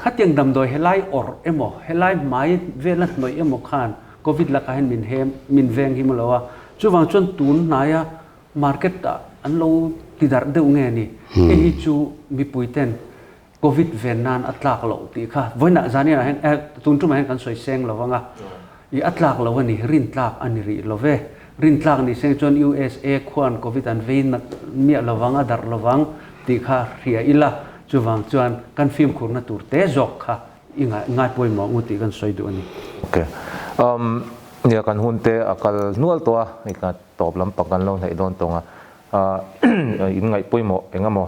khatiang damdawi helai awrh emaw helai hmai vela hnawih emaw khan Covid lakah hian min hem min veng hi maw lo a, chuvang chuan tun hnaia market ah an lo ti darh deuh nge ni, hei hi chu mipui ten Covid ven nan a tlak loh tih kha vawiinah zaniah hian eh tun tumah hian kan sawi seng lo vang a, i a tlak lo a ni, rin tlak a ni rih lo ve. Rin tlak ni seng chuan USA khuan Covid an vei nat miah lo vang, a darh lo vang. tih kha hria ila, chuvang chuan kan fimkhurna tur te zawk kha i ngai pawimawh ang u tih kan sawi duh a ni. Ok. Um, nia kan hun te a kal hnual tawh a, hei ka tawp lampang kan lo hnaih dawn tawng a, in ngaih pawimawh eng emaw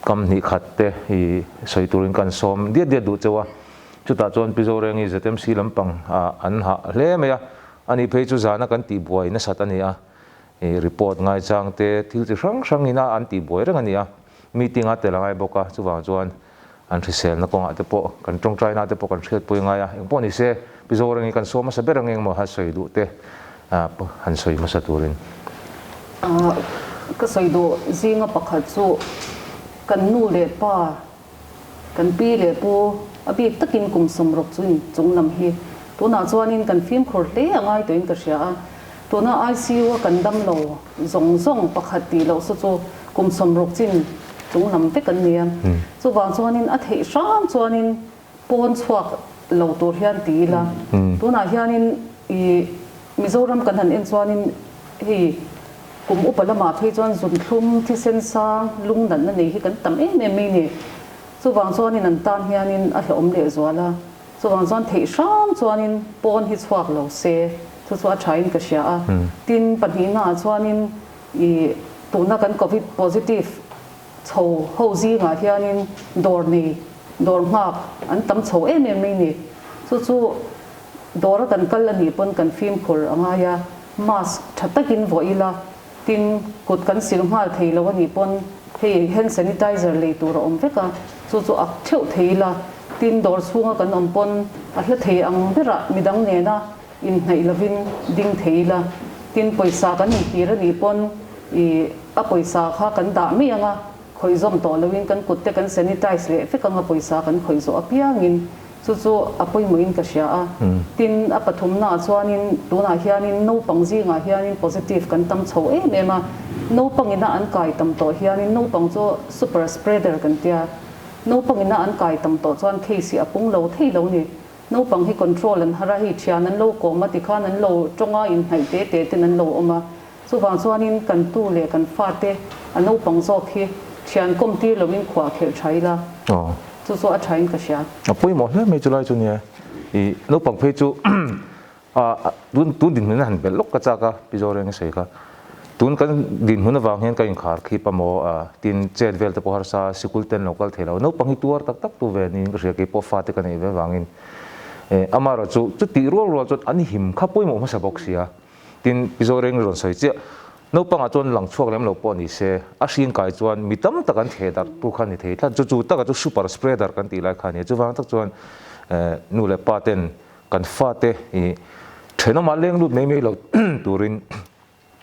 kam hnih khat te i sawi turin kan sawm diat diat duh cheu a, chutah chuan Pi Zorengi ZMC lampang an hah hle mai a, ani phei chu zana kan tihbuai nasat a ni a, i report ngaichang te thil chi hrang hrang ina an tihbuai reng a ni a, meeting a tel a ngai bawk a, chuvang chuan an hriselna kawngah te pawh kan tawngtaina te pawh kan hriatpui ngai a, engpawh ni se Pi Zorengi kan saw hmasa ber ang engemaw ha sawi duh te han sawi hmasa turin. Ka sawi duh zinga pakhat chu kan nu leh pa, kan pi leh pu a bik takin kum sawmruk chu in chung lam hi tunah chuanin kan fimkhur hle a ngai tawhin ka hria a, tuna ICU a kan dam lo zawng zawng pakhat tih loh saw chu kum sawmruk chin chung lam vek an ni a, chuvang chuanin a theih hram chuanin pawn chhuak lo tur hian ti ila, tunah hianin ih Mizoram kan han en chuanin hei kum upa lamah phei chuan zunthlum thisen sang lung natna nei hi kan tam em em mai ni. Chuvang chuanin an tan hianin a hlauhawm leh zual a, chuvang chuan theih hram chuanin pawn hi chhuak lo se chu chu a thain ka hria a. Tin, pahnihnaah chuanin ih tuna kan covid positive chho ho zingah hianin dawr nei, dawr nghak an tam chho em em mai ni. Chu chu dawr a kan kal a nih pawn kan fimkhur a ngai a, mask tha takin vuah ila, tin kut kan sil nghal thei lo a nih pawn hei hand sanitizer lei tur a awm vek a, chu chu ak theuh thei ila, tin dawr chhunga kan awm pawn a hla thei ang berah midang nena inhnaih lovin ding thei ila, tin pawisa kan inkir a nih pawn ih a pawisa kha kan dah mai ang a, khawih zawm tawh loin kan kut te kan sanitize leh vek ang a pawisa kan khawih zawh apiangin chu chu a pawimawhin ka hria a. Tin, a pathumnaah chuanin tunah hianin naupang zingah hianin positive kan tam chho em em a, naupangina an kai tam tawh hianin naupang chu super spreader kan tia, naupangina an kai tam tawh chuan case hi a pung lo thei lo ni. Naupang hi control an har a, hei thian an lo kawm a tikhan an lo tawng a, inhnaih te te ten an lo awm a. Chuvang chuanin kan tu leh kan fate a naupang zawk hi thian kawm tir loin khuah khelh tha ila, chu chu a thain ka hria. A pawimawh hle mai chulai chu nia. I naupang phei chu tun tun dinhmun a han belh lawk ka chak a, Pi Zorenga sawi kha. Tun kan dinhmun avang hian ka inkhar khip a maw, tin chet vel te pawh harsa, sikul ten lo kal thei lo. Naupang hi tuar tak tak tu ve niin ka hria, keipawh fate ka neih ve avangin. Amaherawhchu chutih rual rual chuan an him kha pawimawh hmasa bawk sia. Tin, Pi Zoreng rawn sawi chiah, naupangah chuan lang chhuak lem lo pawh ni se, a hring kai chuan mi tam tak an theh darh tu kha ni thei tlat. Chu chu taka chu super spreader kan tih lai kha a ni. Chuvang tak chuan nu leh pa ten kan fate i thenawmah leng lut mai mai lo turin,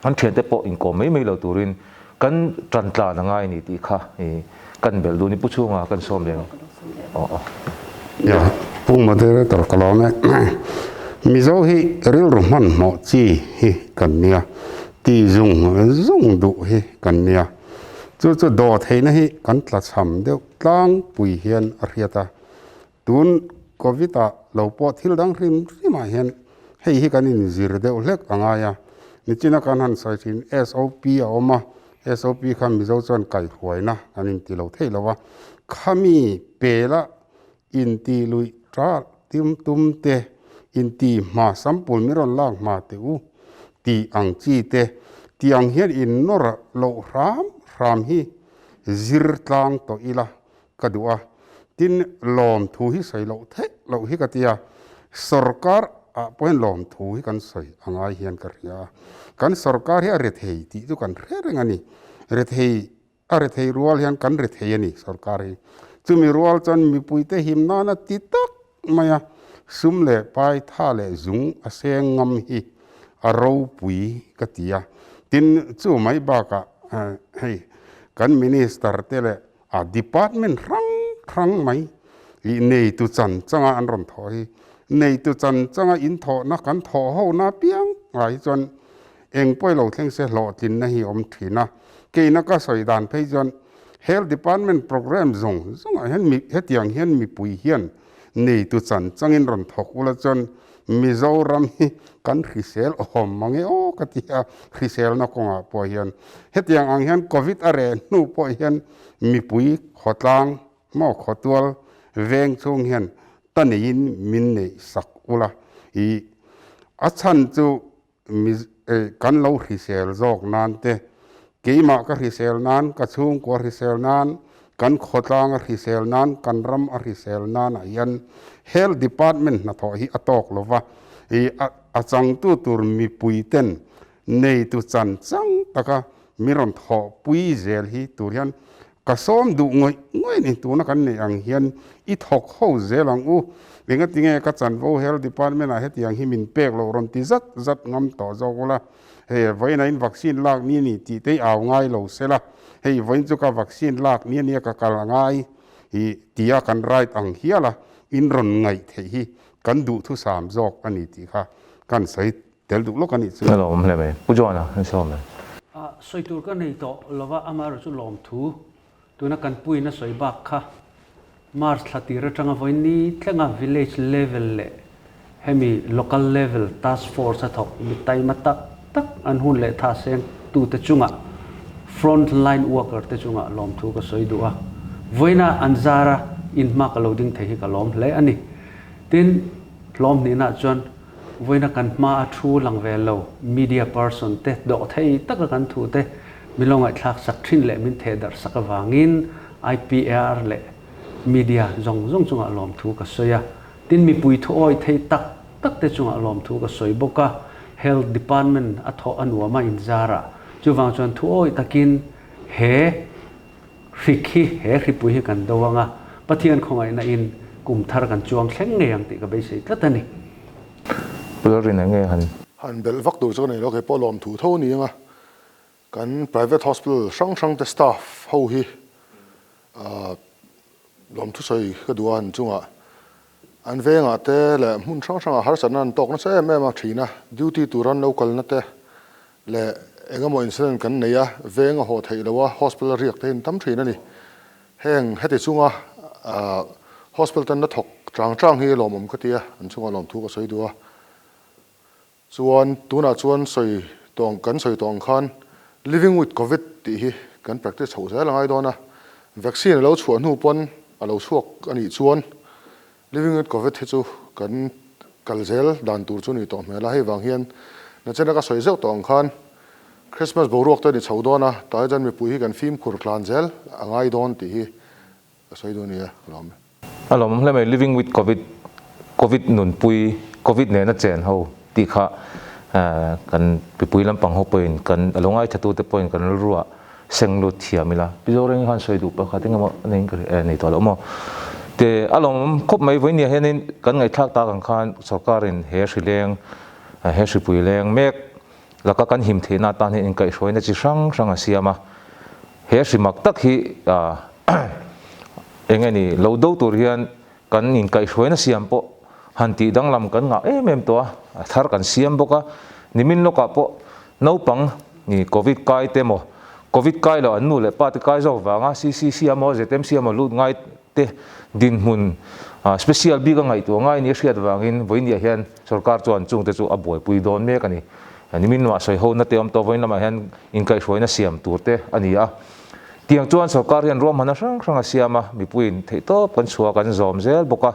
an thiante pawh inkawm mai mai lo turin kan tan tlan a ngai a ni tih kha i kan belh dun i pu chhunga kan sawm leh ang. Aw aw. Ya, Pu Moderator ka lawm e. Mizo hi rilru hmanhmawh chi hi kan nia, ti zung zung duh hi kan nia. Chu chu daw theihna hi kan tlachham deuh tlangpui hian a hriat a. Tun Covid ah lo pawh thil dang hrim hrim ah hian hei hi kan inzir deuh hlek a ngai a. Nichina kan han sawi thin SOP a awm a, SOP kha Mizo chuan kaihruaina kan inti lo thei lo a, khami pela inti luih ta tim tum te, inti hma sample min rawn lak hma teh u tih ang chi te, tih ang hian innawr loh hram hram hi zir tlang tawh ila ka duh a, tin lawmthu hi sawi loh theih loh hi ka ti a, sorkar ah pawh hian lawmthu hi kan sawi a ngai hian ka hria a, kan sorkar hi a rethei tih chu kan hre reng a ni, rethei a rethei rual hian kan rethei a ni sorkar hi, chumi rual chuan mipuite him nana ti tak mai a, sum leh pai tha leh zung a seng ngam hi a ropui ka ti a, tin chu mai bakah hei kan minister te leh A department hrang hrang mai ih neitu chan changa an rawn thawh hi neitu chan changa in thawhna kan thawh ho na piang ah hi chuan eng pawh lo thleng se hlawhtlinna hi awm thin a, keina ka sawi dan phei chuan health department program zawng zawng ah hian mi hetiang hian mipui hian neitu chan changin rawn thawk ula chuan Mizoram hi kan hrisel awm mange aw. aw ka ti a, hriselna kawngah pawh hian hetiang ang hian Covid a reh hnu pawh hian mipui khawtlang maw khawtual veng chhung hian ta neiin min neih sak ula i a chhan chu kan lo hrisel zawk nan te keimah ka hrisel nan ka chhungkua hrisel nan kan khawtlang a hrisel nan kan ram a hrisel nan ah hian health department hnathawh hi a tawk lo va i a changtu tur mipui ten neitu chan chang taka mi rawn thawhpui zel hi tur hian Ka sawm duh ngawih ngawih a ni, tuna kan neih ang hian i thawk ho zel ang u. Engatinge ka chanvo Health Department ah hetiang hi min pek loh rawn ti zat zat ngam tawh zawk ula. Hei vawiin in vaccine lak ni a ni tih te i au ngai lo sela, hei vawiin chu ka vaccine lak ni a nia ka kal angai i tia kan right ang hial a, in rawn ngaih theih hi kan duhthusam zawk a ni tih kha kan sawi Tel duh lawk a nih chu. A lawm hle mai. Pu John-a, an sawm e. A sawi tur ka nei tawh lova amaherawh chu lawmthu tuna kan puiin a sawi bak kha March thla tir atanga vawiin ni thlenga village level leh hemi local level task force a thawk mi taima tak tak an hun leh tha seng tute chungah front line worker te chungah lawmthu ka sawi duh a. Vawiina an zara inhma ka lo ding thei hi ka lawm hle a ni. Tin, hlawm hnihna chuan Vawiina kan hma a thu lang ve lo media person te dawh thei taka kan thu te min lo ngaihthlak sak thin leh min theh darh sak avangin IPAR leh media zawng zawng chungah lawmthu ka sawi a. Tin mipui thu awih thei tak tak te chungah lawmthu ka sawi bawk a. Health Department a thawh a nuam a inzar a, chuvang chuan thu awih takin he Hrik hi he hripui hi kan do anga, Pathian khawngaihna in kum thar kan chuang thleng ngei ang tih ka beisei tlat a ni. Pu Lalrin eng nge han. Han belh vak tur chu ka nei lo, kei pawh lawmthu tho ni anga kan private hospital hrang hrang te staff ho hi lawmthu sawi ka duh a han chungah an vengah te leh hmun hrang hrangah harsatna an tawk nasa em em a thin a, duty tur an lo kalna te Leh eng emaw incident kan nei a, veng a haw theih loh a, hospital a riak te hi an tam thin a ni. Heng heti chunga hospital ten la thawk chang chang hi lawmawm ka ti a, an chungah lawmthu ka sawi duh a. Chuan tunah chuan sawi tawng kan sawi tawh ang khan living with covid tih hi kan practice chhoh zel a ngai dawn a, vaccine a lo chhuah hnu pawn a lo chhuak a nih chuan Living with Covid hi chu kan kal zel dan tur chu ni tawh hmel a, hei vang hian nachina ka sawi zeuh tawh ang khan Christmas boruak te a ni chho dawn a, tah hi chuan mipui hi kan fimkhur tlan zel a ngai dawn tih hi ka sawi duh a ni e, ka lawm e. A lawmawm hle mai, Living with Covid, Covid nunpui, Covid nena chen ho tih kha kan mipui lampang ho pawhin kan a lo ngaithlatute pawhin kan rilruah seng lut thiam ila. Pi Zoreng khan sawi duh pakhat engemaw a nei ka nei tawh loh maw? Te a lawmawm khawp mai vawinia hianin kan ngaihthlak tak ang khan sorkarin he hri leng he hripui leng mek laka kan him theihna atan hian inkaihhruaina chi hrang hrang a siam a. He hri mak tak hi eng nge ni lo do tur hian kan inkaihhruaina siam pawh han tih danglam kan ngah em em tawh a, a thar kan siam bawk a, nimin lawkah pawh naupang ni Covid kai te emaw, Covid kai loh an nu leh pa te kai zawk vanga CCC emaw ZMC emaw lut ngai te dinhmun special bik a ngaihtuah ngai ni a hriat vangin vawinia hian sorkar chuan chungte chu a buaipui dawn mek a ni. Nimin lamah sawi ho na te awm tawh vawiin lamah hian inkaihhruaina siam tur te a ni a. Tiang chuan sorkar hian ruahmanna hrang hrang a siam a, mipuiin theihtawp kan chhuah kan zawm zel bawk a.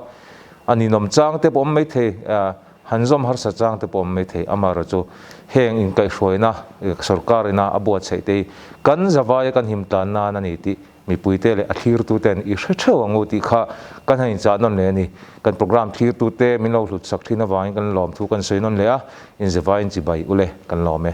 A ninawm chang te pawh awm mai thei, han zawm harsa chang te pawh awm mai thei. Amaherawh chu heng inkaihhruaina sorkar ina a buatsaih te hi kan zavaia kan him tlan nan a ni tih mipuite leh a thlirtuten i hre theuh ang u tih kha kan han inchah nawn leh a ni. Kan program thlirtute min lo hlut sak thin avangin kan lawm thu kan sawi nawn leh a, inzavaiin chibai ule kan lawm e.